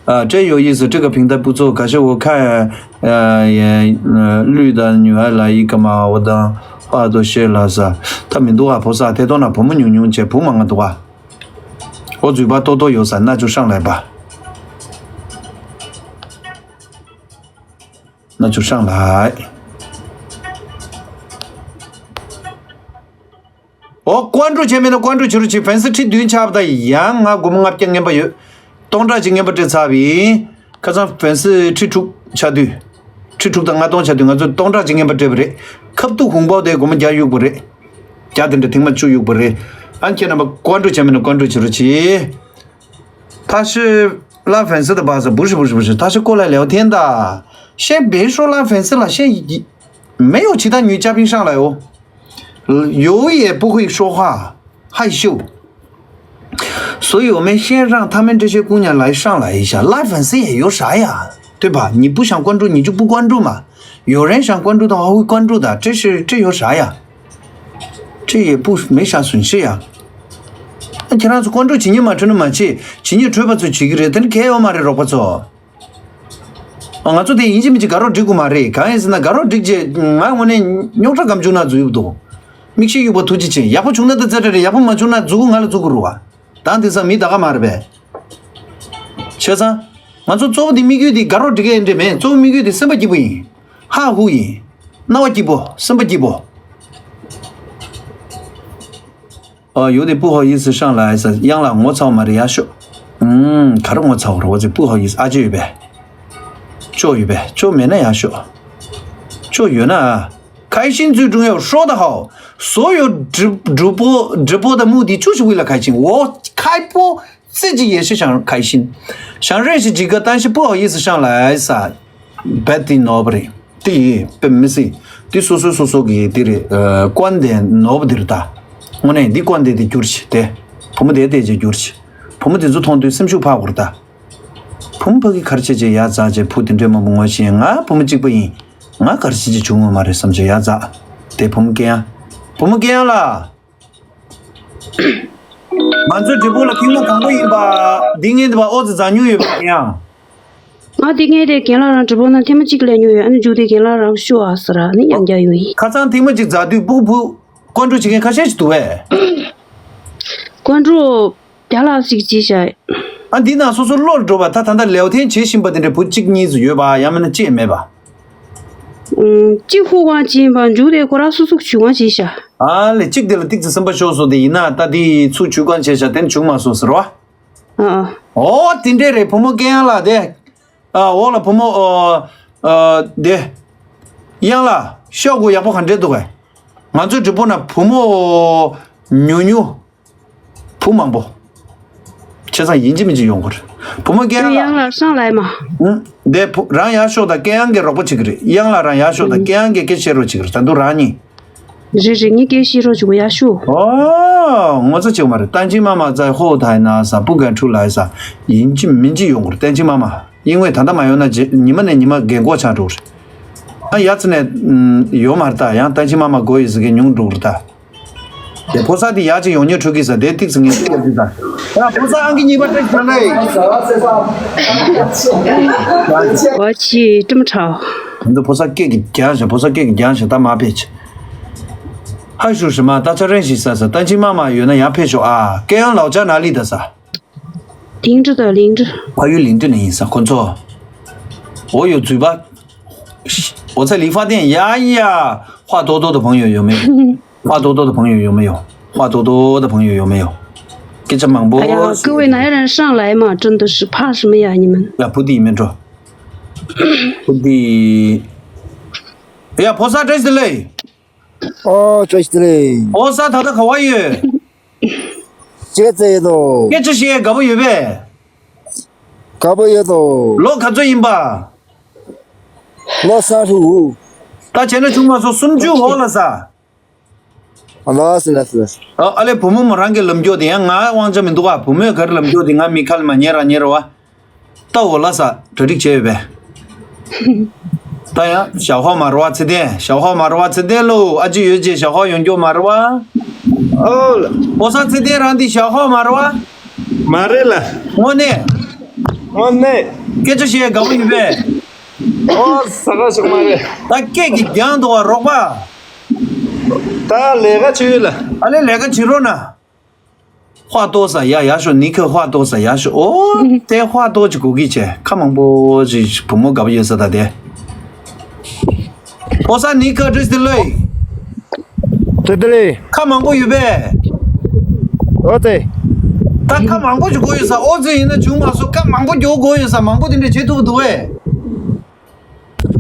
啊，这有意思，这个平台不错，可是我看，呃，也，呃，绿的女孩来一个嘛，我的话都谢了噻。ད་མི་འདུག་ཨ། ཕོ་གསར་དེ་དོན་ན་བུ་མོ་ཉུང་ཉུང་བྱས་བུ་མང་ང་འདུག་ཨ། ཨོ་རྫུས་པ་ཏོག་ཏོག་ཡོད་ས་ན་ཅུ་ཧྲང་ལས་པ། 那就上来。 ཨོ་ཀོན་ཀྲུའུ་བྱས་མེད་ན་ཀོན་ཀྲུའུ་བྱི་རུ་བྱེད། ཧྥན་སི་ཁྲི་བདུན་ཆགས་པ་ད་ཡང་ང་སྒོར་མོ་ལྔ་བརྒྱ་རྔན་པ་ཡོད། སྟོང་ཕྲག་གཅིག་རྔན་པ་སྤྲད་ཚར་བ་ཡིན། ཁ་སང་ཧྥན་སི་ཁྲི་དྲུག་ཆགས་དུས། ཁྲི་དྲུག་དང་ལྔ་སྟོང་ཆགས་དུས་ང་ཚོས་སྟོང་ཕྲག་གཅིག་རྔན་པ་སྤྲད་པ་རེད། ཁབ་ཏུ་ཧུང་པའོ་དེ་སྒོར་མོ་བརྒྱ་གཡུག་པ་རེད། བརྒྱ་དེ་འདྲ་ཐེངས་མ་བཅུ་གཡུག་པ་རེད། ཨ་ཁྱེད་རྣམ་པ་ཀོན་ཀྲུའུ་བྱས་མེད་ན་ཀོན་ཀྲུའུ་བྱི་རུ་བྱེད།他是拉粉丝的吧？是不是不是不是？他是过来聊天的。先别说拉粉丝了，现在没有其他女嘉宾上来哦。有也不会说话，害羞。所以我们先让他们这些姑娘来上来一下，拉粉丝也有啥呀？对吧？你不想关注，你就不关注嘛。有人想关注的话，会关注的，这是，这有啥呀？这也不，没啥损失呀。 ཁྱེད་རང་ཚོ་ཀོན་ཀྲུའུ་བྱེད་སྙིང་མ་འདོད་ན་མ་བྱེད། བྱེད་སྙིང་འདོད་པ་ཚོས་བྱེད་ཀྱི་རེད། དེ་ནི་གལ་ཡོད་མ་རེད་རོགས་པ་ཚོ། ཨ། ང་ཚོ་དེ་ཡིན་གཅིག་མིན་གཅིག་དགའ་རོགས་སྒྲིག་དགོས་མ་རེད། གང་ཡིན་ཟེར་ན་དགའ་རོགས་སྒྲིག་རྗེས་ང་དངོས་གནས་རྙོག་དྲ་སྒམ་ཆུང་ནང་འཛུལ་ཡོད་འདུག་མིག་ཤེལ་གཡུག་པ་ཐུགས་རྗེ་ཆེ། ཡག་པོ་བྱུང་ན་ད་ཙེ་ཏྲ་རེད། ཡག་པོ་མ་བྱུང་ན་མཛུ་གུ་ང་ལ་བཙུགས་དགོས་རེད་བ། ད་དེང་སང་མི་ད་ག་མ་རེད་པས། བྱས་ཙང་། ང་ཚོ་གཙོ་བོ་དེ་དམིགས་ཡུལ་དེ་དགའ་རོགས་འགྲིག་གི་ཡིན་འདྲ་མེད། གཙོ་བོ་དམིགས་ཡུལ་དེ་སེམས་པ་སྐྱིད་པོ་ཡིན། ཧ་ཧུ་ཡིན། སྣང་བ་སྐྱིད་པོ། སེམས་པ་སྐྱིད་པོ། ཨ། 有点不好意思上来 ཟེར། གཡང་ལགས་ངོ་ཚ་བ་མ་རེད། ཡག་ཤོས། ཨུམ། ག་རེ་ངོ་ཚ་བ་རེད། 我这不好意思 ཨ་ཅེ་ཡོད་པས། ཅོ་ཡོད་པས། ཅོ་མེད་ན་ཡག་ཤོས། ཅོ་ཡོད་ན། 开心最重要，说得好。所有直直播直播的目的就是为了开心。我开播自己也是想开心。想认识几个，但是不好意思上来撒。Betty Nobody དེ་ཡིས་དཔེ་མི་སྲིད། དེ་སོ་སོ་སོ་སོ་གི་དེ་རེད། ཨ། ཀོན་དེ་ནོབ་དེ་རེད་ད། དངོས་གནས་འདི་ཀོན་དེ་དེ་བསྒྱུར་ཆེ་དེ། བུ་མོ་དེ་དེ་རྗེས་བསྒྱུར་ཆེ། བུ་མོ་དེ་ཚོ་མཐོང་དུས་སེམས་ཤུགས་འཕར་དགོས་རེད་ད། བུ་མོ་ཕ་གི་གར་བྱེད་ཅེས་ཡ་ཛ་ཅེས་བུ་དེ་འདྲས་མང་པོ་ངོ་ཤེས། ང་བུ་མོ་གཅིག་པ་ཡིན། ང་གར་བྱེད་ཅེས་བྱུང་ངོ་མ་རེད་བསམ་ཅེས་ཡ་ཛ། དེ་བུ་མོ་སྐད་ཡང་། བུ་མོ་སྐད་ཡང་ལ། ང་ཚོའི་སྒྲིག་ཕུག་ལ་ཐེངས་མ་གང་པོ་ཡིན་པ། འདི་ངན་འདི་པ་ཨོ་ཙི་ཛ་ཉུ་ཡོད་པ་སྐད་ཡང་། ང་འདི་ངན་དེ་རྒན་ལགས་རང་སྒྲིག་ཕུག་ནང་ཐེངས་མ་གཅིག་སླེབས་མྱོང་ཡོད། ཨ་ནི་མཇུག་དེ་རྒན་ལགས་རང་ཤོག་ཨ་ཟེར་ཨ་ནི་ཡང་བསྐྱར་ཡོང་ཡིན། ཁ་སང་ཐེངས་མ་གཅིག་ཛ་དུས་སྤུ་གུ་བུ། ཀོན་ཀྲུ་བྱེད་མཁན་ཁ་ཤས་ཤིག་འདུག་བས། ཀོན་ཀྲུ། རྒྱ་ལགས་ཤིག་ཅིག་བྱ། ཨ་འདི་ན་སོ་སོ་བློར་འགྲོ་བ་ད་ད་ལྟ་ལེའོ་ཐེན་བྱེད་བཞིན་པ་དེ་འདྲ་བུ་གཅིག་གཉིས་སུ་ཡོད་པ། ཡང་མིན་ན་ཅེས་མེད་པ། ཨུམ། གཅིག་ཧུ་ཝང་ཅིན་པ་མཇུག་དེ་ཁོ་རང་སུ་སུ་ཞུ་ཝང་ཅིན་ཤ། ཨ་ལེ་གཅིག་དེ་ལ་ཏིག་ཙི་སེམས་པ་ཤོར་སོང་། དེ་ཡིན་ན་ད་དེ་ཚུ་ཆུ་ཀང་བྱས་ཤ་དེ་ནི་བྱུང་མ་སོང་ཟེར་བ། ཨ་ཨ། ཨོ་དེ་འདྲས་རེད། བུ་མོ་སྐད་ཡང་ལ་དེ། ཨ་འོག་ལ་བུ་མོ་ཨོ། ཨ་དེ། གཡང་ལ་ཤོག་གུ་ཡག་པོ་ག་འདྲས་འདུག་གས། ང་ཚོའི་སྒྲིག་ཕུག་ན་བུ་མོ་ཉུ་ཉུ། བུ་མང་པོ། བྱས་ཙང་ཡིན་གཅིག་མིན་གཅིག་ཡོང་གི་རེད། བུ་མོ་སྐད་ཡང་ལ། གཡང་ལ་སང་ལ་ཡ་མ། ཨུ། དེ་བུ་རང་ཡར་ཤོག་དང་། སྐད་ཡང་གི་རོགས་པ་བྱེད་ཀྱི་རེད། གཡང་ལ་རང་ཡར་ཤོག་དང་། སྐད་ཡང་གི་སྐད་བཤད་རོགས་བྱེད་ཀྱི་རེད། ད་དུང་རང་གཉིས། རེད་རེད། ངས་སྐད་བཤད་རོགས་བྱེད་དགོས། ཡར་ཤོག་ཨོ། ངོ་ཚ་བྱེད་དགོས་མ་རེད། ཏན་ཅིན་མ་མ་ཙའི་ཧོ་ཐའི་ན་ས་པུ་གན་ཁྲུ་ལའི་ས། ཡིན་གཅིག་མིན་གཅིག་ཡོང་གི་རེད། ཏན་ཅིན་མ་མ། ཡིན་ངོས་ད་ལྟ་མ་ཡོང་ན་རྗེ་ཉི་མ་ནས་ཉི་མ་རྒན་གོག་ཆགས་འགྲོ་གི་རེད། ཨ་ཡ་ཙི་ནས་ཡོང་མ་རེད་ད། ཡང་ཏན་ཅིན་མ་མ་དགོས་ཡོད་ཟེར་མཁན་ཉུང་འགྲོ་གི་རེད་ད། དེ་ཕོ་གསར་དེ་ཡར་ཅིག་ཡོང་ཉེ་འཕྲོད་ཀྱི་ས་དེ་ཏིག་ཙི་ངས་ཏིག་ཡར་ཅིག་ད། ཡ་ཕོ་གསར་ཨང་ཀི་གཉིས་པ་ཏིག་ཙི་ལེ། ཝ་ཆི་ཀྲིམ་ཁྲའོ། འདི་ཕོ་གསར་སྐད་ཀྱི་རྒྱང་ཞིག་ཕོ་གསར་སྐད་ཀྱི་རྒྱང་ཞིག་ད་མ་ཕེ་ཆི། ཧ་ཞུ་ཞི་མ་ད་ཆ་རན་ཞིག་ས་ས་ཏན་ཅིན་མ་མ་ཡོད་ན་ཡར་ཕེ་ཤོག་ཨ། སྐད་ཡང་ལའོ་ཅ་ན་ལི་ད་ས། ལིང་ཀྲི་དང་ལིང་ཀྲི། ཕ་ཡུལ་ལིང་ཀྲི་ནས་ཡིན་ས་ཁོ་ཚོ། འོ་ཡོད་ཛུས་པ། 我在理发店呀呀，话多多的朋友有没有？话多多的朋友有没有？话多多的朋友有没有？ སྐད་ཆ་མང་པོ། 哎呀，各位男人上来嘛，真的是怕什么呀，你们？ ཡ་བུ་དེ་ཡིན་མིན་འགྲོ། བུ་དེ། ཡ་ཕོ་གསར་བཀྲ་ཤིས་བདེ་ལེགས། ཨོ་བཀྲ་ཤིས་བདེ་ལེགས། ཨོ་གསར་ད་ལྟ་ག་བ་ཡོད། ཅེ་ཙེ་ཡོད་དོ། སྐད་ཆ་བཤད་དགའ་པོ་ཡོད་པས། དགའ་པོ་ཡོད་དོ། ལོ་ག་ཚོད་ཡིན་པ། ལོ་ས་ཧྲུ། ད་བྱས་ན་ཆུང་མ་སོ་སུམ་ཅུ་འོག་ལ་ས། ཨ་ལ་སི་ལ་སི་ལ་སི། ཨ་ཨ་ལེ་བུ་མོ་མོ་རང་གི་ལམ་རྒྱུ་དེ་ཡང་ང་དབང་ཆ་མི་འདུག་ཨ། བུ་མོས་ག་རེ་ལམ་རྒྱུ་དེ་ང་མི་ཁ་ལ་མ་ཉེ་ར་ཉེ་ར་བ། ད་འོ་ལ་ས་གྲ་སྒྲིག་བྱས་ཡོད་པས། ད་ཡང་ཞའོ་ཧོ་མ་ར་བ་ཚེ་བརྟན། ཞའོ་ཧོ་མ་ར་བ་ཚེ་བརྟན་ལོ། ཨ་ཅི་ཡོད་ཅེ་ཞའོ་ཧོ་ཡོང་རྒྱུ་མ་ར་བ། ཨོ་ལ། ཨོ་ས་ཚེ་བརྟན་རང་འདི་ཞའོ་ཧོ་མ་ར་བ། མ་རེད་ལ། དངོས་གནས། དངོས་གནས། སྐད་ཆ་བཤད་དགའ་པོ་ཡོད་པས། ཨོ་ས་ག་ཞིག་མ་རེད། ད་སྐད་ཀྱི་རྒྱང་འདུག་བ་རོགས་པ། ད་ལས་ཀ་བྱོས་ལ། ཨ་ལེ་ལས་ཀ་བྱེད་རོགས་གནང་། 话多啥呀，也说尼克话多啥，也说哦，这话多就过去去，看忙不就不莫搞不有啥的。我说尼克这是嘞，对对对，看忙不有呗。哦对，他看忙不就过有啥，哦这人的穷嘛说看忙不就过有啥，忙不的这截图不对。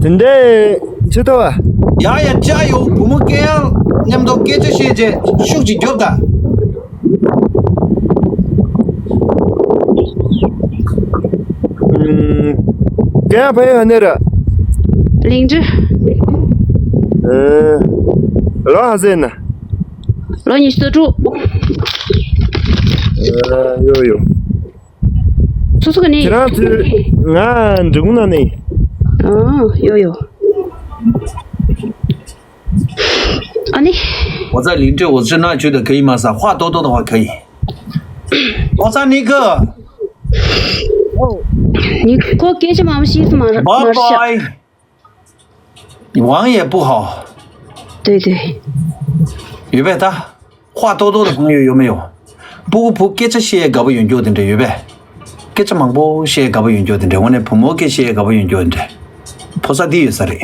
དེ་འདྲའི་ཆེ་ཐོ་བ། ཡ་ཡ་ཅག་ཡོ་བུ་མོ་སྐད་ཡང་མཉམ་དུ་སྐད་ཆ་བཤད་རྗེས་ཤུགས་ཀྱིས་རྒྱོབ་དང་། སྐད་ཡང་ཕ་ཡུལ་ཧ་ནེ་ར། ལིང་ཀྲི། ཨེ། ལོ་ཧ་ཟེ་ན། ལོ་ཉི་ཤུ་རྩ་དྲུག་ཨེ། ཡོ་ཡོ། སོ་སོ་ག་ནས། ཁྱེད་རང་ཚོས་ང་འབྲི་གུང་ནང་ནས། ཨ་ཡོ་ཡོ། ཨ་ནི། 我在林芝，我是那区的，可以吗？啥话多多的话可以。我在尼克。你给我给什么？我们西子马上马上下。拜拜。 网也不好。对对。ཡོད་པས་ད། ཁ་ཏོག་ཏོག་ལ་གང་ཡོད་ཡོད་མེད་ཡོད། སྤུ་གུ་བུ་སྐད་ཆ་བཤད་དགའ་པོ་ཡོད་འགྱོ་དེ་འདྲ་ཡོད་པས། སྐད་ཆ་མང་པོ་བཤད་དགའ་པོ་ཡོད་འགྱོ་དེ་འདྲ་དངོས་གནས་བུ་མོ་སྐད་བཤད་དགའ་པོ་ཡོད་འགྱོ་དེ་འདྲ། ཕོ་གསར་འདི་ཡོད་ས་རེད།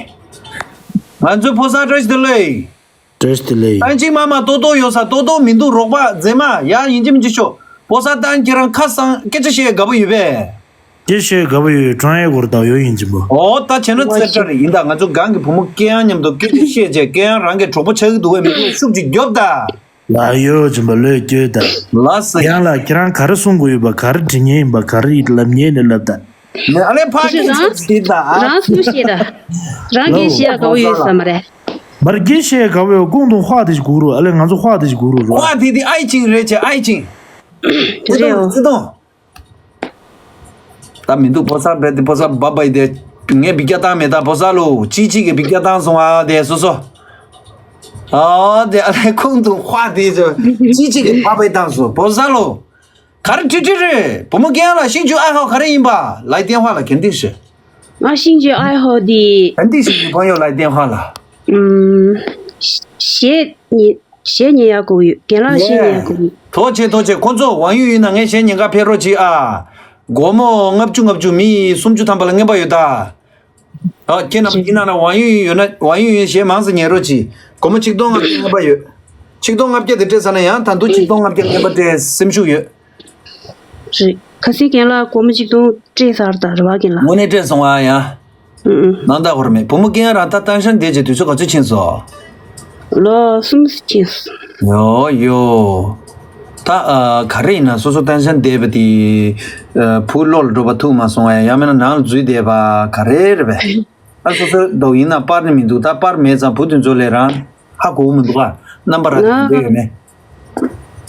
ང་ཚོའི་ཕོ་གསར་བཀྲ་ཤིས་བདེ་ལེགས། བཀྲ་ཤིས་བདེ་ལེགས། ཏན་ཅིག་མ་མ་ཏོག་ཏོག་ཡོད་ས་ཏོག་ཏོག་མི་འདུག་རོགས་པ་མཛེས་མ་ཡ་ཡིན་གཅིག་མིན་གཅིག་ཤོག་ཕོ་གསར་ཏན་ཁྱེད་རང་ཁ་སང་སྐད་ཆ་བཤད་དགའ་པོ་ཡོད་པས། སྐད་ཆ་བཤད་དགའ་པོ་ཡོད་ཀྲང་ཡའི་སྐོར་དང་ཡོད་ཡིན་གཅིག་པོ། ཨོ་ད་བྱས་ན་ཚེ་ཁྲ་རེད་ཡིན་ད་ང་ཚོ་གང་གི་བུ་མོ་སྐད་ཡང་མཉམ་དུ་སྐད་ཆ་བཤད་བྱས་སྐད་ཡང་རང་གི་གྲོགས་པོ་ཆགས་ཀྱི་འདུག་བས་མི་འདུག་ཤུགས་ཅིག་རྒྱོབ་ད། ལགས་ཡོད་སྦྱིན་པ་བློས་བསྐྱོད་ད། ལགས་སོ། ཡང་ལ་ཁྱེད་རང་ག་རེ་གསུང་དགོས་ཡོད་པ་ག་རེ་དྲི་ཉེན་ཡིན་པ་ག་རེ་ལབ་ཉེན་ནས་ལབ་ད། ནས་ཨ་ལས་ཕ་ཁྱེད་ཚོ་ཁྱེད་ཚོ་ད་ཨ། རང་སུ་ཤེས་ད། རང་གིས་ཤེས་ཡ་དགའ་བོ་ཡོད་ས་མ་རེད། མར་གྱི་ཤེས་དགའ་བོའི་ཀོང་དུ་ཧྭ་དེ་ཞིག་གུག་རུ་ཨ་ལས་ང་ཚོ་ཧྭ་དེ་ཞིག་གུག་རུ་རོ། ཧྭ་དེ་དེ་ཨའི་ཅིང་རེད་ཅེ་ཨའི་ཅིང་། རེད་འོ། ཚིག་དོན། ད་མི་འདུག་ཕོ་གསར་བས་དེ་ཕོ་གསར་བ་བའི་དེ་ངས་བི་སྐྱ་བཏང་མེད་ད་ཕོ་གསར་ལོ་ཅི་ཅི་གི་བི་སྐྱ་བཏང་སོང་ཨ་དེ་སོ་སོ། ཨ་དེ་ཨ་ལས་ཁོང་དུ་ཧྭ་དེ་ཅི་ཅི་གི་བ་བའི་བཏང་སོང་ཕོ་གསར་ལོ། ག་རེ་ཁྲི་ཁྲི་རེད་བུ་མོ་རྒན་ལ་ཤིང་ཆུ་ཨ་ཧོ་ག་རེ་ཡིན་པ་ལའི་ཏེན་ཧྭ་ལ་གན་ཏིག་ཤི། ང་ཤིང་ཆུ་ཨ་ཧོ་དེ། གན་ཏིག་ཤི་ཡི་ཕང་ཡོ་ལའི་ཏེན་ཧྭ་ལ། ཨུམ། ཞེས་ཉེ་ཞེས་ཉེ་ཡ་གོ་ཡོད་རྒན་ལགས་ཞེས་ཉེ་ཡ་གོ་ཡོད། ཐོག་ཆེ་ཐོག་ཆེ་ཁོ་ཚོ་ཝང་ཡུས་ཡིན་ན་ངས་ཞེས་ཉེ་ག་ཕེབས་རོགས་གྱིས་ཨ། སྒོར་མོ་ལྔ་བཅུ་ལྔ་བཅུ་མི་སུམ་ཅུ་ཐམ་པ་ལ་རྔན་པ་ཡོད་ད། ཨ་ཁྱེད་རྣམས་ཡིན་ན་ན་ཝང་ཡུས་ཡིན་ཡོད་ན་ཝང་ཡུས་ཡིན་ཞེས་མང་ཙམ་ཉེ་རོགས་གྱིས་སྒོར་མོ་ཆིག་སྟོང་ལྔ་བཅུ་རྔན་པ་ཡོད། ཆིག་སྟོང་ལྔ་བརྒྱ་དེ་སྤྲད་ཚར་ན་ཡང་ད་དུང་ཆིག་སྟོང་ལྔ་བརྒྱ་རྔན་པ་སྤྲད་སེམས་ཤུགས་ཡོད། རེད། ཁ་སང་རྒན་ལགས་སྒོར་མོ་ཆིག་སྟོང་སྤྲད་ཚར་ད་རེད་བ་རྒན་ལགས། དངོས་གནས་སྤྲད་སོང་ཨ་ཡ། ཨུ་ཨུ། ནང་ད་ཧོར་མེད་བུ་མོ་རྒན་རང་ད་ཏན་ཤན་བསྡད་རྗེས་དུས་ཚོད་ག་ཚོད་ཕྱིན་སོང་། ལོ་གསུམ་ཕྱིན་སོང་། ཡོ་ཡོ། ད་ཨ་ག་རེ་ཡིན་ན་སོ་སོ་ཏན་ཤན་བསྡད་པ་དེ་ཨ་བུ་བློ་ལ་འགྲོ་བ་ཐུག་མ་སོང་ཨ་ཡ་ཡང་མིན་ན་ནང་ལ་འཛུལ་བསྡད་པ་ག་རེ་རེད་པས། ཨ་སོ་སོའི་འདུག་ཡིན་ན་པར་ནི་མི་འདུག་ད་པར་མེད་ཙང་བུ་དེ་ཚོ་ལས་རང་ཧ་གོ་གི་མི་འདུག་ག་རྣམ་པ་རང་ང་འདི་ཡོད་མེད།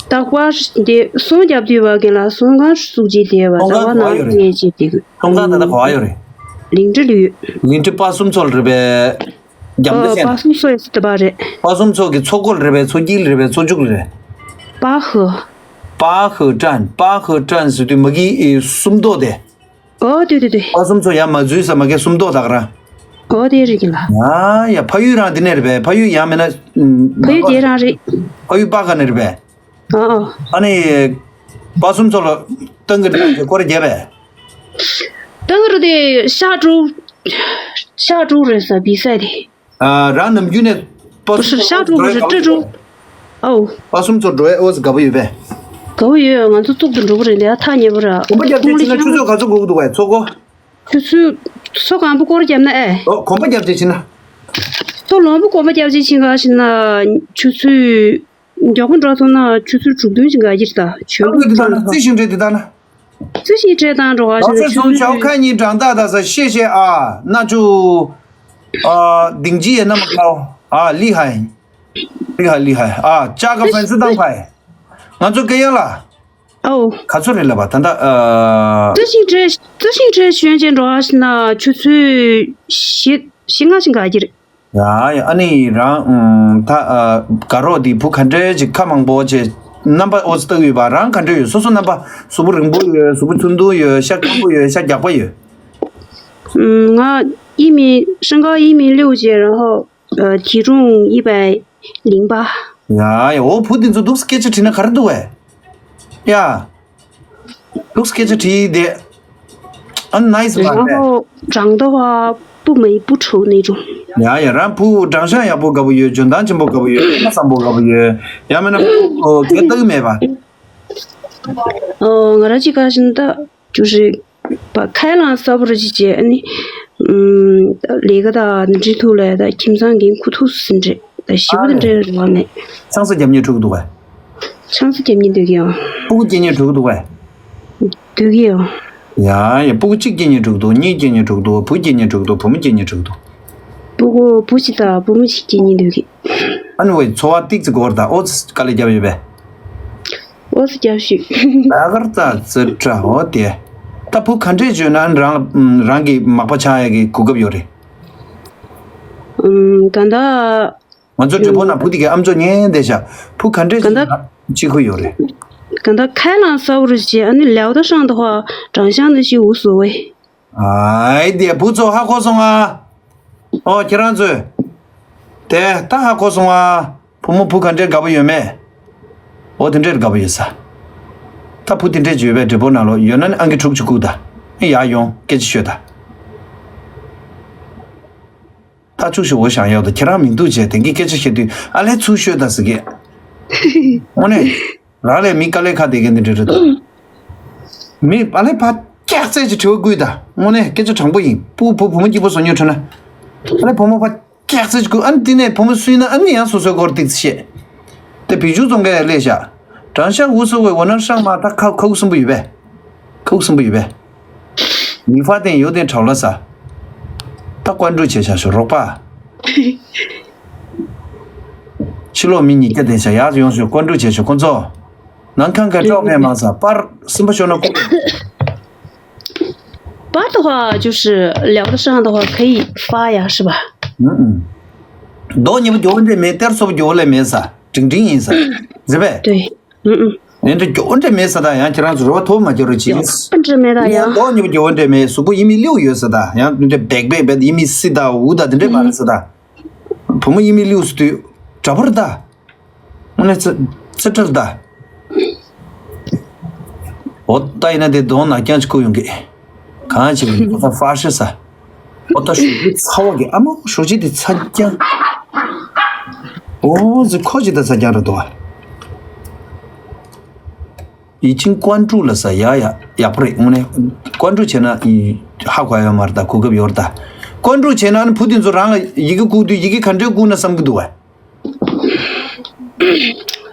རྟག་པར་འདི་སོང་རྒྱབ་དུས་བ་གན་ལ་སོང་ཁང་བཙུགས་ཀྱི་དེ་བ་ཟླ་བ་ནང་ལ་ཉེ་ཅིག་དེ་སོང་ཁང་ད་ལྟ་ག་བ་ཡོད་རེད། ལིང་ཁྲི་ལུས། ལིང་ཁྲི་པ་གསུམ་ཚོགས་རེད་པས། རྒྱབ་ཨ་འདི་པ་ཅན་གསུམ་སོ་ཡི་སི་ཏི་པ་རེད། པ་གསུམ་ཚོགས་ཀྱི་ཚོགས་སྐོར་རེད་པས་ཚོགས་དཀྱིལ་རེད་པས་ཚོགས་མཇུག་རེད། པ་ཧུ། པ་ཧུ་ཀྲན་པ་ཧུ་ཀྲན་ཟེར་དུས་མ་གི་སུམ་མདོ་དེ། ཨོ་དེ་དེ་དེ། ཨ་གསུམ་ཚོ་ཡང་མ་འཛུལ་ས་མ་གི་སུམ་མདོ་དག་ར། ཨོ་དེ་རེད་ཀྱི་ལ། ཡ་ཡ་ཕ་ཡུལ་རང་དེ་ནས་རེད་པས་ཕ་ཡུལ་ཡང་མིན་ན། ཕ་ཡུལ་དེ་རང་རེད། ཕ་ཡུལ་པ་ག་ནས་རེད་པས། ཨ་ཨ། ཨ་ནི། པ་གསུམ་ཚོ་ལ་ཏང་གི་རེད་ཀྱི་སྐོར་རྒྱབ་པས། ཏང་གི་རུ་དེ་ཤག་དྲུག་ཤག་དྲུག་རེད་ས་བི་ས་དེ། རང་ནམ་རྒྱུན་ནས་པ་སུ་ཤ་ཀྲུག་རེད་ཀྲུ་ཀྲུག་ཨའོ། པ་སུམ་ཚོ་འགྲོ་ཨེ་འོ་ཟི་དགའ་པོ་ཡོད་པས། དགའ་པོ་ཡོད་ང་ཚོ་གཙུག་ཏུ་འགྲོ་གི་རེད་ལས་ཐག་ཉེ་པོ་ར། གོམ་པ་རྒྱབ་ཆེད་ཕྱིན་ན་ཆུ་ཚོད་ག་ཚོད་འགོར་གི་འདུག་བས་ཚོ་གོ། ཆུ་ཚོད་ཚོ་གང་པོ་སྐོར་བརྒྱབ་ན་ཨེ། ཨོ་གོམ་པ་རྒྱབ་ཆེད་ཕྱིན་ན། ཚོ་ལོང་པོ་གོམ་པ་རྒྱབ་ཆེད་ཕྱིན་ག་ཕྱིན་ན་ཆུ་ཚོད་མགྱོགས་པོ་འགྲོ་ཐུབ་ན་ཆུ་ཚོད་དྲུག་བདུན་ཞིག་འགའ་གྱིར་ད་ཆོས་ཨ་ལུགས་འདི་དག་ན་རྩི་ཤིང་འདྲེ་འདི་དག་ན། རྩི་ཤིང་འདྲེ་དང་འགྲོ་བ་ཞིག་ན་ཆུ་ཚོད་ཆའོ་ཁ་གཉིས་བྲང་ཏག་ཏག་ས་ཤེ་ཤེ་ཨ་ན་ཆུ། ཨ་ལྡིང་ཅི་ཡེ་ན་མ་ཁའོ་ཨ་ལི་ཧའི། ལི་ཧའི་ལི་ཧའི་ཨ་ཅག་ག་ཧྥན་སི་དང་ཕའི། ང་ཚོ་སྐད་ཡ་ལ། ཨོ། ག་ཚོད་རེད་ལབ་པ་ད་ལྟ་ཨ། རྩི་ཤིང་འདྲེ་རྩི་ཤིང་འདྲེ་ཞོན་ཅན་འགྲོ་བ་ཞིག་ན་ཆུ་ཚོད་བཞི་བཞི་ལྔ་ཞིག་འགའ་གྱིར། ཡ་ཡ་ཨ་ནི་རང་ད་དགའ་རོགས་འདི་བུ་ག་འདྲའི་ཅིག་ཁ་མང་པོ་བྱས་རྣམ་པ་ཨོ་ཙི་ལྟ་གི་ཡོད་པ་རང་ག་འདྲ་ཡོད་སོ་སོ་རྣམ་པ་གཟུགས་པོ་རིང་པོ་ཡོད་གཟུགས་པོ་ཚུན་ཐུང་ཡོད་ཤ་སྐམ་པོ་ཡོད་ཤ་རྒྱགས་པ་ཡོད། ང་ཡིན་མིན་ཧྲང་ཀའོ་ཡིན་མིན་ལིའུ་ཅེ་རང་ཧོ་ཐི་ཀྲུང་ཡིན་པའི་ལིང་པ། ཡ་ཡ་ཨོ་བུ་འདི་ཚོ་འདུག་སྐད་ཆ་དྲིས་ན་ག་རེ་འདུག་བས། ཡ། ལུགས་སྐད་ཆ་དྲིས་དེ། ཨ་ནའི་སི་མ་རེད། ཨ་ཧོ་ཀྲང་ཏོ་ཧ་པུ་མེ་པུ་ཁྲོ་ནི་རུ། ཡ་ཡ་རང་བུ་སྦྲང་ཤང་ཡག་པོ་དགའ་པོ་ཡོད་འཇོན་ཐང་ཆེན་པོ་དགའ་པོ་ཡོད་ཨ་བསམ་པོ་དགའ་པོ་ཡོད་ཡང་མིན་ན་བུ་གལ་ལྟ་གི་མེད་པ། ཨོ་ང་ར་ཅི་ག་བཞིན་ད་ཅུ་རེད་པ་ཁའི་ལང་ས་བུ་རུ་ཅི་བྱས་ཨ་ནི། ལས་ཀ་དང་འདྲི་ཐུག་ལ་ད་ཁྱིམ་ཚང་གི་ཁུ་ཐུག་སི་འདྲེ་ད་ཞི་བུ་དང་འདྲེ་རེ་བ་མེད། ཆང་ས་རྒྱབ་ཉེ་ཕྲུ་གུ་འདུག་གས། ཆང་ས་རྒྱབ་ཉེ་འདུག་གི་ཡང་། ཕྲུ་གུ་སྐྱེ་ཉེ་ཕྲུ་གུ་འདུག་གས། འདུག་གི་ཡང་། ཡ་ཡ་ཕྲུ་གུ་གཅིག་སྐྱེ་ཉེ་ཕྲུ་གུ་འདུག་གཉིས་སྐྱེ་ཉེ་ཕྲུ་གུ་འདུག་བུ་སྐྱེ་ཉེ་ཕྲུ་གུ་འདུག་བུ་མོ་སྐྱེ་ཉེ་ཕྲུ་གུ་འདུག་ཕྲུ་གུ་བུ་གཅིག་དང་བུ་མོ་གཅིག་སྐྱེ་ཉེ་འདུག་གི། ཨ་ནི་ཝེ་འཚོ་བ་ཏིག་ཙི་གོ་བར་དང་ཨོ་ཙི་དཀའ་ལས་རྒྱབ་ཡོད་པས། ཨོ་ཙི་རྒྱབ་ཤིག་ད་གར་ཙ་ཙི་ཏྲ་ཨོ་དེ། ད་བུ་ག་འདྲས་བྱོས་ན་རང་ལ་རང་གི་མག་པ་ཆགས་ཡ་གི་གོ་སྐབས་ཡོད་རེད། ཨུམ་ག་ད། ང་ཚོ་གྲོད་ཕོ་ན་བུ་དེ་གའི་ཨམ་ཅོག་ཉན་བསྡད་ཤག་བུ་ག་འདྲས་ག་ད་ཅིག་ཅི་ཁུ་ཡོད་རེད། ག་ད་ཁའི་ལང་ས་བུ་རུ་ཅི་ཨ་ནི་ལེའུ་ད་ཧྲང་ད་ཧ་ཀྲང་ཤང་ནི་ཞི་འུ་སུ་ཝེ། ཨའི་དེ་བུ་ཚོ་ཧ་གོ་སོང་ཨ། ཨོ་ཁྱེད་རང་ཚོས། དེ་ད་ཧ་གོ་སོང་ཨ། བུ་མོ་བུ་ག་འདྲས་དགའ་པོ་ཡོད་མེད། འོ་དེ་འདྲས་དགའ་པོ་ཡོད་ས། ད་བུ་དེ་འདྲས་ཅིག་ཡོད་པས་འབྲས་སྤུངས་ནང་ལོགས་ཡོད་ན་ནི་ཨང་ཀི་དྲུག་ཅིག་བསྐུར་ད། ཨེ་ཡར་ཡོང་སྐད་ཆ་ཤོད་ད། ད་ཅུག་ཞུ་འོ་ཞང་ཡག་ད་ཁྱེད་རང་མི་འདུག་བྱས་དེང་གི་སྐད་ཆ་བཤད་དུས་ཨ་ལས་ཚུར་ཤོད་ད་ཟེར་གི། དངོས་གནས། རང་ལས་མི་དཀའ་ལས་ཁག་དེ་གན་དེ་འདྲ་རེད་དོ། མི་ཨ་ལས་ཕ་སྐྱག་རྫས་ཀྱི་དྲི་བ་བསྐུལ་ད། དངོས་གནས་སྐད་ཆ་དྲང་པོ་ཡིན། སྤུ་བུ་བུ་མོ་སྐྱིད་པོ་བཟོ་ཉོ་འཕྲོད་ན། ཨ་ལས་བུ་མོ་ཕ་སྐྱག་རྫས་ཀྱི་བསྐུལ་ཨ་ནི་དེ་ནས་བུ་མོ་སུན་ན་ཨ་ནི་ཡང་སོ་སོའི་སྐོར་ཏིག་ཙི་བཤད། དེ་བི་ཇུ་ཙོང་གས་ལས་བཞག་དྲང་ཤག་འུ་སུ་བའི་འོ་ན་ཧྲང་མ་ད་ཁ་ཁ་ཁུ་སུན་པོ་ཡོད་པས། ཁ་ཁུ་སུན་པོ་ཡོད་པས། 你发电有点吵了啥？ད་关注བྱས་བཞག་ཤོག་རོགས་པ། ཕྱི་ལོགས་མི་གཉིས་ཀ་བསྡད་བཞག་ཡར་ཡོང་ཤོག关注བྱས་ཤོག་ཁོང་ཚོ། 能看看照片吗啥？ པར་སེམས་པ་ཤོར་ན་ཁོ། 八的话就是聊得上的话可以发呀，是吧？ ཨུ་ཨུ། རྡོ་གཉིས་པོ་རྒྱོབ་འདྲེ་མེད་གཏེར་སོབ་རྒྱོབ་ལས་མེད་ས་འབྲིང་འབྲིང་ཡིན་ས། རེད་པས། 对，嗯嗯， ནས་འདྲ་རྒྱོབ་འདྲེ་མེད་ས་ད་ཡང་ཁྱེད་རང་ཚོ་རེ་བ་ཐོབ་མ་རྒྱག་རོགས་གྱིས། 不止没大呀。 རྡོ་གཉིས་པོ་རྒྱོབ་འདྲེ་མེད་གཟུགས་པོ་ཡིན་མི་ལིའུ་ཡོད་ས་ད་ཡང་འདྲ་བེག་བེག་བེག་ཡིན་མི་སི་ད་འུ་ད་དེ་འདྲེ་མ་རེད་ས་ད། བུ་མོ་ཡིན་མི་ལིའུ་སུ་དུས་དྲ་འབུར་ད། དངོས་གནས་ཙི་ཙི་ཏྲར་ད། འོ་ད་ཡིན་ན་དེ་གདོང་ནག་རྐྱང་ཅིག་ཁུག་ཡོང་གི། གང་ཅིག་ཁོ་ཚ་ཧྥ་ཤི་ས། འོ་ད་ཞོགས་ཀྱི་ཚ་བ་གི་ཨ་མ་ཞོགས་ཀྱི་དེ་ཚ་རྐྱང་། འོ་ཟི་ཁོ་ཅི་ད་ཚ་རྐྱང་རེད་དོ། 已经关注了ས་ཡ་ཡ་ཡག་པོ་རེད་དངོས་གནས་关注བྱས་ན་ཧ་གོ་ཡ་ཡོད་མ་རེད་ད་གོ་སྐབས་ཡོད་རེད་ད། 关注བྱས་ན་ཨ་ནི་བུ་དེ་ཚོ་རང་ལ་ཡི་གེ་བསྐུར་དུས་ཡི་གེ་ག་འདྲས་བསྐུར་ན་བསམ་གི་འདུག་བ།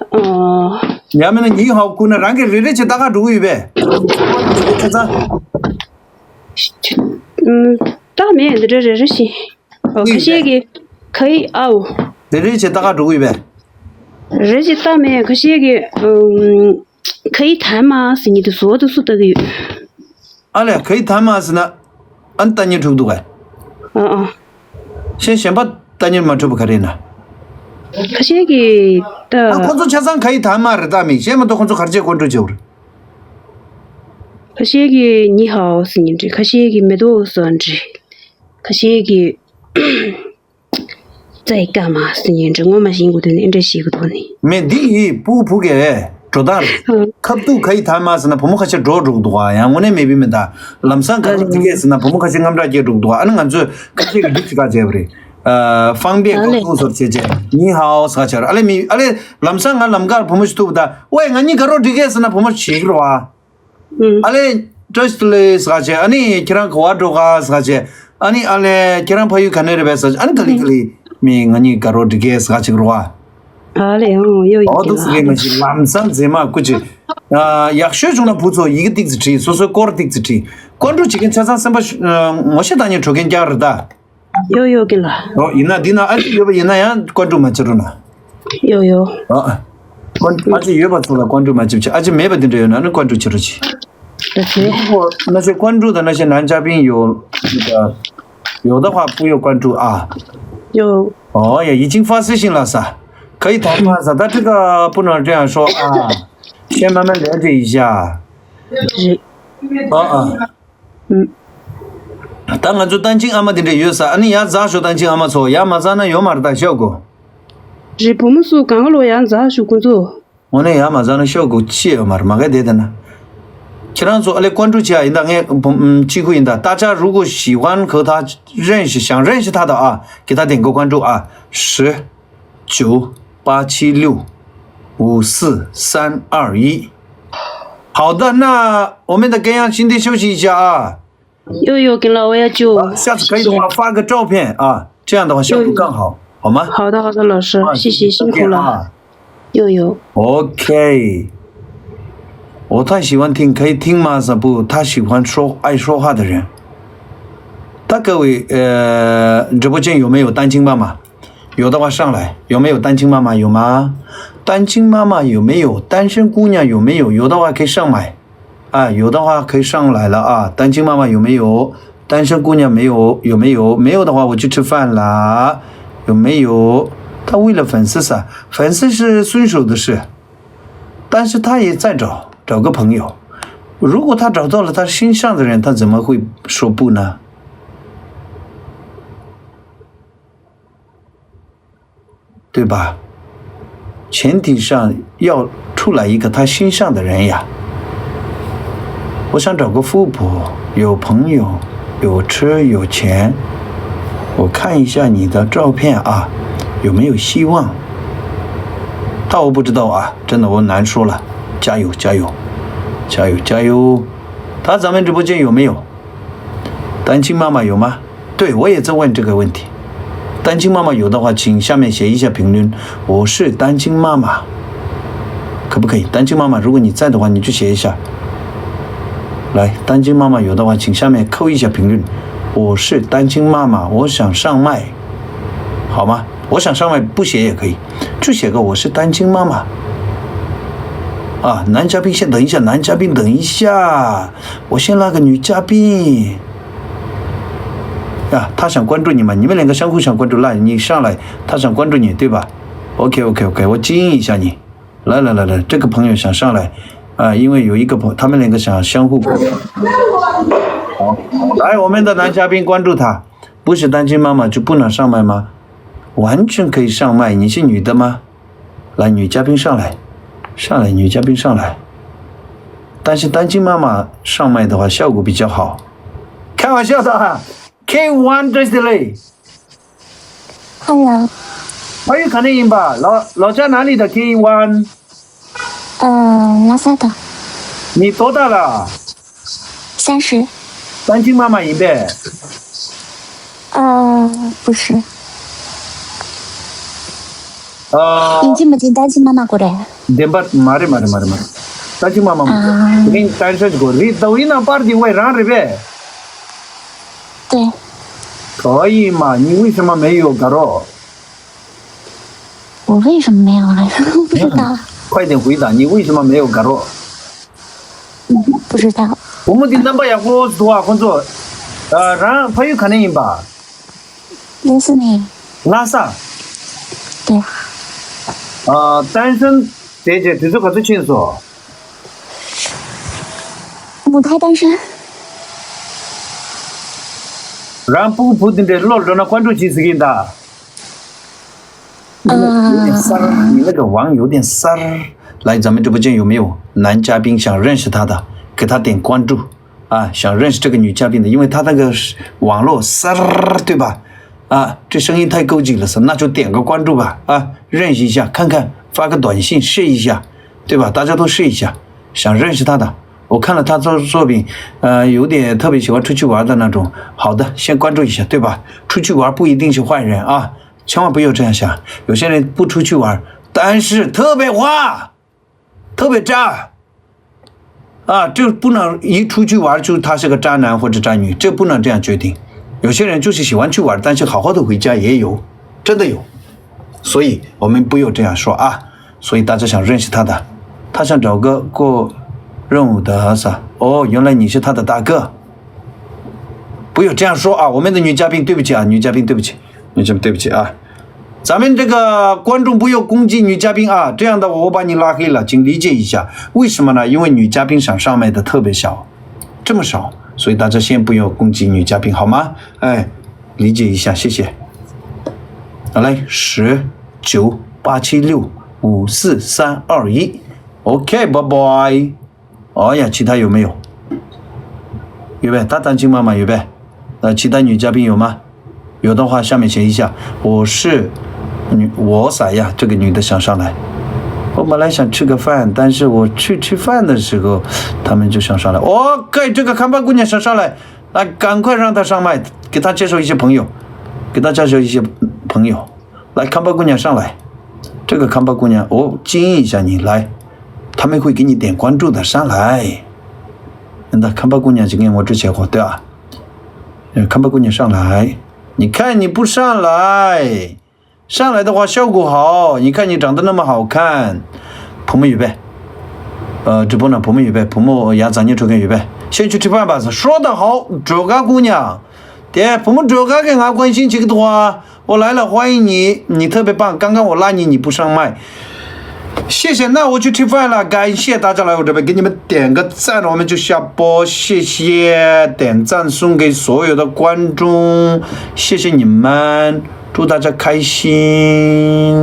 哦， ཡང་མིན་ན་ཉི་ཧའོ་བསྐུར་ན་རང་གི་རེ་རེ་བྱས་ལྟ་ག་འགྲོ་གི་ཡོད་པས། ཁ་ཚ། 嗯，倒没有，这这这行。哦，可惜给可以哦， རེ་རེ་བྱས་ལྟ་ག་འགྲོ་གི་ཡོད་པས། 这些倒没有，可惜给嗯，可以谈吗？是你的所有的数都给。 ཨ་ལས་ག་ཡི་ཐ་མ་ཟེར་ན། ཨ་ནི་ལྟ་ཉན་གྲུབ་འདུག་གས། 嗯嗯， གཞན་གཞན་པ་ལྟ་ཉན་མ་གྲུབ་པ་ག་རེ་ན། 可惜给 ཨ་ཁོ་的， ཚོ་ཆ་ཚང་ག་ཡི་ཐ་མ་རེད་ད་མི་གཞན་མ་གཏོགས་ཁོ་ཚོ་ག་རེ་བྱས་ཀོན་ཀྲུ་བྱེད་བར། 可惜给你好是你这，可惜给没多少你这，可惜给 在干嘛是你这，我们辛苦的，你这辛苦的呢。 མེད་འདི་ཡི་སྤུ་བུ་གས་འགྲོ་སྟངས་རེད། ཁབ་ཏུ་ག་ཡི་ཐ་མ་ཟེར་ན་བུ་མོ་ཁ་ཤས་འགྲོ་འགྲོ་འདུག་ཨ་ཡང་དངོས་གནས་མེད་པའི་མི་ད། ལམ་སང་ག་རེ་འགྲིག་གས་ཟེར་ན་བུ་མོ་ཁ་ཤས་དངངས་སྐྲག་སྐྱེ་འགྲོ་འདུག་ཨ་ནི་ང་ཚོས་ཁ་ཤས་ཀྱི་འདི་ཅི་ག་བྱས་པ་རེད། ཨ་ཧྥང་པེ་ཀོ་ཏུ་སོར་བྱས་བྱས་ཉི་ཧའོ་ཟ་ཆར་ཨ་ལེ་མི་ཨ་ལེ་ལམ་སང་ང་ལམ་ཁར་བུ་མོ་ཞིག་ཐུག་པ་ད་ཝེ་ང་གཉིས་ག་རོ་འགྲིག་གས་ཟེར་ན་བུ་མོ་ཞིག་རོ་ཨ། 嗯， ཨ་ལེ་བཀྲ་ཤིས་བདེ་ལེགས་ཟ་ཆེ་ཨ་ནི་ཁྱེད་རང་ག་བ་འགྲོ་ག་ཟ་ཆེ་ཨ་ནི་ཨ་ལེ་ཁྱེད་རང་ཕ་ཡུལ་ག་ནས་རེད་པས་ཟ་ཆེ་ཨ་ནི་ག་ལི་ག་ལི་མི་ང་གཉིས་ག་རོ་འགྲིག་གས་ཟ་ཆེ་རོ་ཨ། 好嘞，哦，又一 ཨོ་点 དུ་སི་གེ་མ་ཤི་ལམ་སང་མཛེས་མ་ཀུ་ཅི། ཡག་ཤོས་བྱུང་ན་བུ་ཚོ་ཡི་གེ་ཏིག་ཙི་བྲིས་སོ་སོའི་སྐོར་ཏིག་ཙི་བྲིས་ཀོན་ཀྲུ་བྱེད་མཁན་ཆ་ཚང་སེམས་པ་ངོ་ཤེས་དང་ཉེ་གྲོགས་མཁན་རྐྱང་རེད་ད། 又又给了， ཨོ་ཡིན་ན་འདི་ན་ཨ་ཅི་ཡོད་པ་ཡིན་ན་ཡང་ཀོན་ཀྲུ་མ་བྱེད་རོགས་གནང་། 又又， ཨ་ཨ་ཀོན་ཨ་ཅི་ཡོད་པ་ཚོ་ལ་ཀོན་ཀྲུ་མ་བྱེད་བྱེད་ཨ་ཅི་མེད་པ་འདི་འདྲ་ཡོད་ན་ནི་ཀོན་ཀྲུ་བྱེད་རོགས་གྱིས། 对对， 那些关注的那些男嘉宾有那个有的话不用关注啊。 又 哦呀，已经发私信了是吧？可以谈话是吧？但这个不能这样说啊，先慢慢了解一下。是， 啊啊。 嗯， ད་ང་ཚོ་བསྟན་ཆིང་ཨ་མ་དེ་འདྲ་ཡོད་ས་ཨ་ནི་ཡར་འཛག་ཤོག་བསྟན་ཆིང་ཨ་མ་ཚོ་ཡར་མ་འཛག་ན་ཡོད་མ་རེད་ད་ཤོག་གོ། 是不木树刚刚落阳子树工作， འོ་ན་ཡར་མ་འཛག་ན་ཤོག་གོ་ཅི་ཡོད་མ་རེད་མ་ག་དེ་ད་ན། ཁྱེད་རང་ཚོ་ཨ་ལེ་ཀོན་ཀྲུ་བྱེད་ཡ་ཡིན་ད་ངས་ཅི་ཁུ་ཡིན་ད་ད་ཅག་རུ་གོ་ཞི་ཝན་གོ་ད་རེན་ཞི་ཞང་རེན་ཞི་ད་ད་ཨ་གི་ད་དེང་གོ་ཀོན་ཀྲུ་ཨ་ཧྲི། 九八七六五四三二一。好的，那我们的跟样今天休息一下啊。又又跟了我要就下次可以的话发个照片啊，这样的话效果更好，好吗？好的好的老师，谢谢辛苦了，啊。又又 OK。我太喜欢听，可以听吗？是不，他喜欢说爱说话的人。他各位呃，直播间有没有单亲妈妈？ 有的话上来，有没有单亲妈妈？有吗？单亲妈妈有没有？单身姑娘有没有？有的话可以上来，啊，有的话可以上来了啊。单亲妈妈有没有？单身姑娘没有？有没有？没有的话，我去吃饭啦。有没有？他为了粉丝啊，粉丝是顺手的事，但是他也在找找个朋友。如果他找到了他心上的人，他怎么会说不呢？ 对吧？前庭上要出来一个他欣赏的人呀。我想找个富婆，有朋友，有车有钱。我看一下你的照片啊，有没有希望？但我不知道啊，真的我难说了。加油，加油，加油，加油！他咱们直播间有没有？单亲妈妈有吗？对，我也在问这个问题。单亲妈妈有的话，请下面写一下评论。我是单亲妈妈，可不可以？单亲妈妈，如果你在的话，你就写一下。来，单亲妈妈有的话，请下面扣一下评论。我是单亲妈妈，我想上麦，好吗？我想上麦不写也可以，就写个我是单亲妈妈。啊，男嘉宾先等一下，男嘉宾等一下，我先拉个女嘉宾。呀，他想关注你嘛，你们两个相互想关注，那你上来，他想关注你，对吧？OK OK OK，我静音一下你。来来来来，这个朋友想上来，啊，因为有一个朋，他们两个想相互关注。好，来，我们的男嘉宾关注他，不是单亲妈妈就不能上麦吗？完全可以上麦，你是女的吗？来，女嘉宾上来，上来，女嘉宾上来。但是单亲妈妈上麦的话，效果比较好。开玩笑的啊，K one 这是嘞。 Hello，朋友肯定音吧？老老家哪里的？K one。呃，拉萨的，你多大了？三十，单亲妈妈音呗。呃，不是，呃，已经没进单亲妈妈过来。电波，马里马里马里马里，单亲妈妈嘛。啊我给你单身过，你抖音上发的我让着呗。对，可以嘛？你为什么没有 girl？我为什么没有啊？不知道，快点回答，你为什么没有 girl？不知道。 我们的 number 也不多啊，工作。呃，然后朋友肯定音吧？零四年，拉萨。对，呃，单身姐姐，这个最清楚。母胎单身。然后不不定的落落那关注几十个人的。有点三儿，你那个网有点三儿。来，咱们直播间有没有男嘉宾想认识他的？给他点关注啊！想认识这个女嘉宾的，因为他那个是网络三儿，对吧？啊，这声音太高级了，是那就点个关注吧！啊，认识一下，看看，发个短信试一下，对吧？大家都试一下，想认识他的。我看了他做作品，呃，有点特别喜欢出去玩的那种。好的，先关注一下，对吧？出去玩不一定是坏人啊，千万不要这样想。有些人不出去玩，但是特别花，特别渣，啊，就不能一出去玩就他是个渣男或者渣女，这不能这样决定。有些人就是喜欢去玩，但是好好的回家也有，真的有。所以我们不要这样说啊。所以大家想认识他的，他想找个过任务的啥？哦，原来你是他的大哥。不要这样说啊，我们的女嘉宾，对不起啊，女嘉宾，对不起，女嘉宾，对不起啊。咱们这个观众不要攻击女嘉宾啊，这样的我把你拉黑了，请理解一下。为什么呢？因为女嘉宾想上麦的特别少，这么少，所以大家先不要攻击女嘉宾，好吗？哎，理解一下，谢谢。好，来，十九八七六五四三二一，OK，拜拜。哦呀，其他有没有？有呗，他单亲妈妈有呗。呃，其他女嘉宾有吗？有的话，下面写一下。我是女，我啥呀？这个女的想上来。我本来想吃个饭，但是我去吃饭的时候，他们就想上来。OK，这个看板姑娘想上来，来，赶快让她上麦，给她介绍一些朋友，给她介绍一些朋友。来，看板姑娘上来，这个看板姑娘，我建议一下你来，他们会给你点关注的，上来。那看板姑娘就跟我之前过，对啊，呃，看板姑娘上来，你看你不上来，上来的话效果好，你看你长得那么好看，朋友呗。呃，直播呢，朋友呗，朋友也咱就抽根预备，先去吃饭吧。说得好，这个姑娘，对，朋友这个给俺关心这个的话，我来了，欢迎你，你特别棒。刚刚我拉你，你不上麦。谢谢，那我去吃饭了，感谢大家来我这边，给你们点个赞，我们就下播，谢谢，点赞送给所有的观众，谢谢你们，祝大家开心。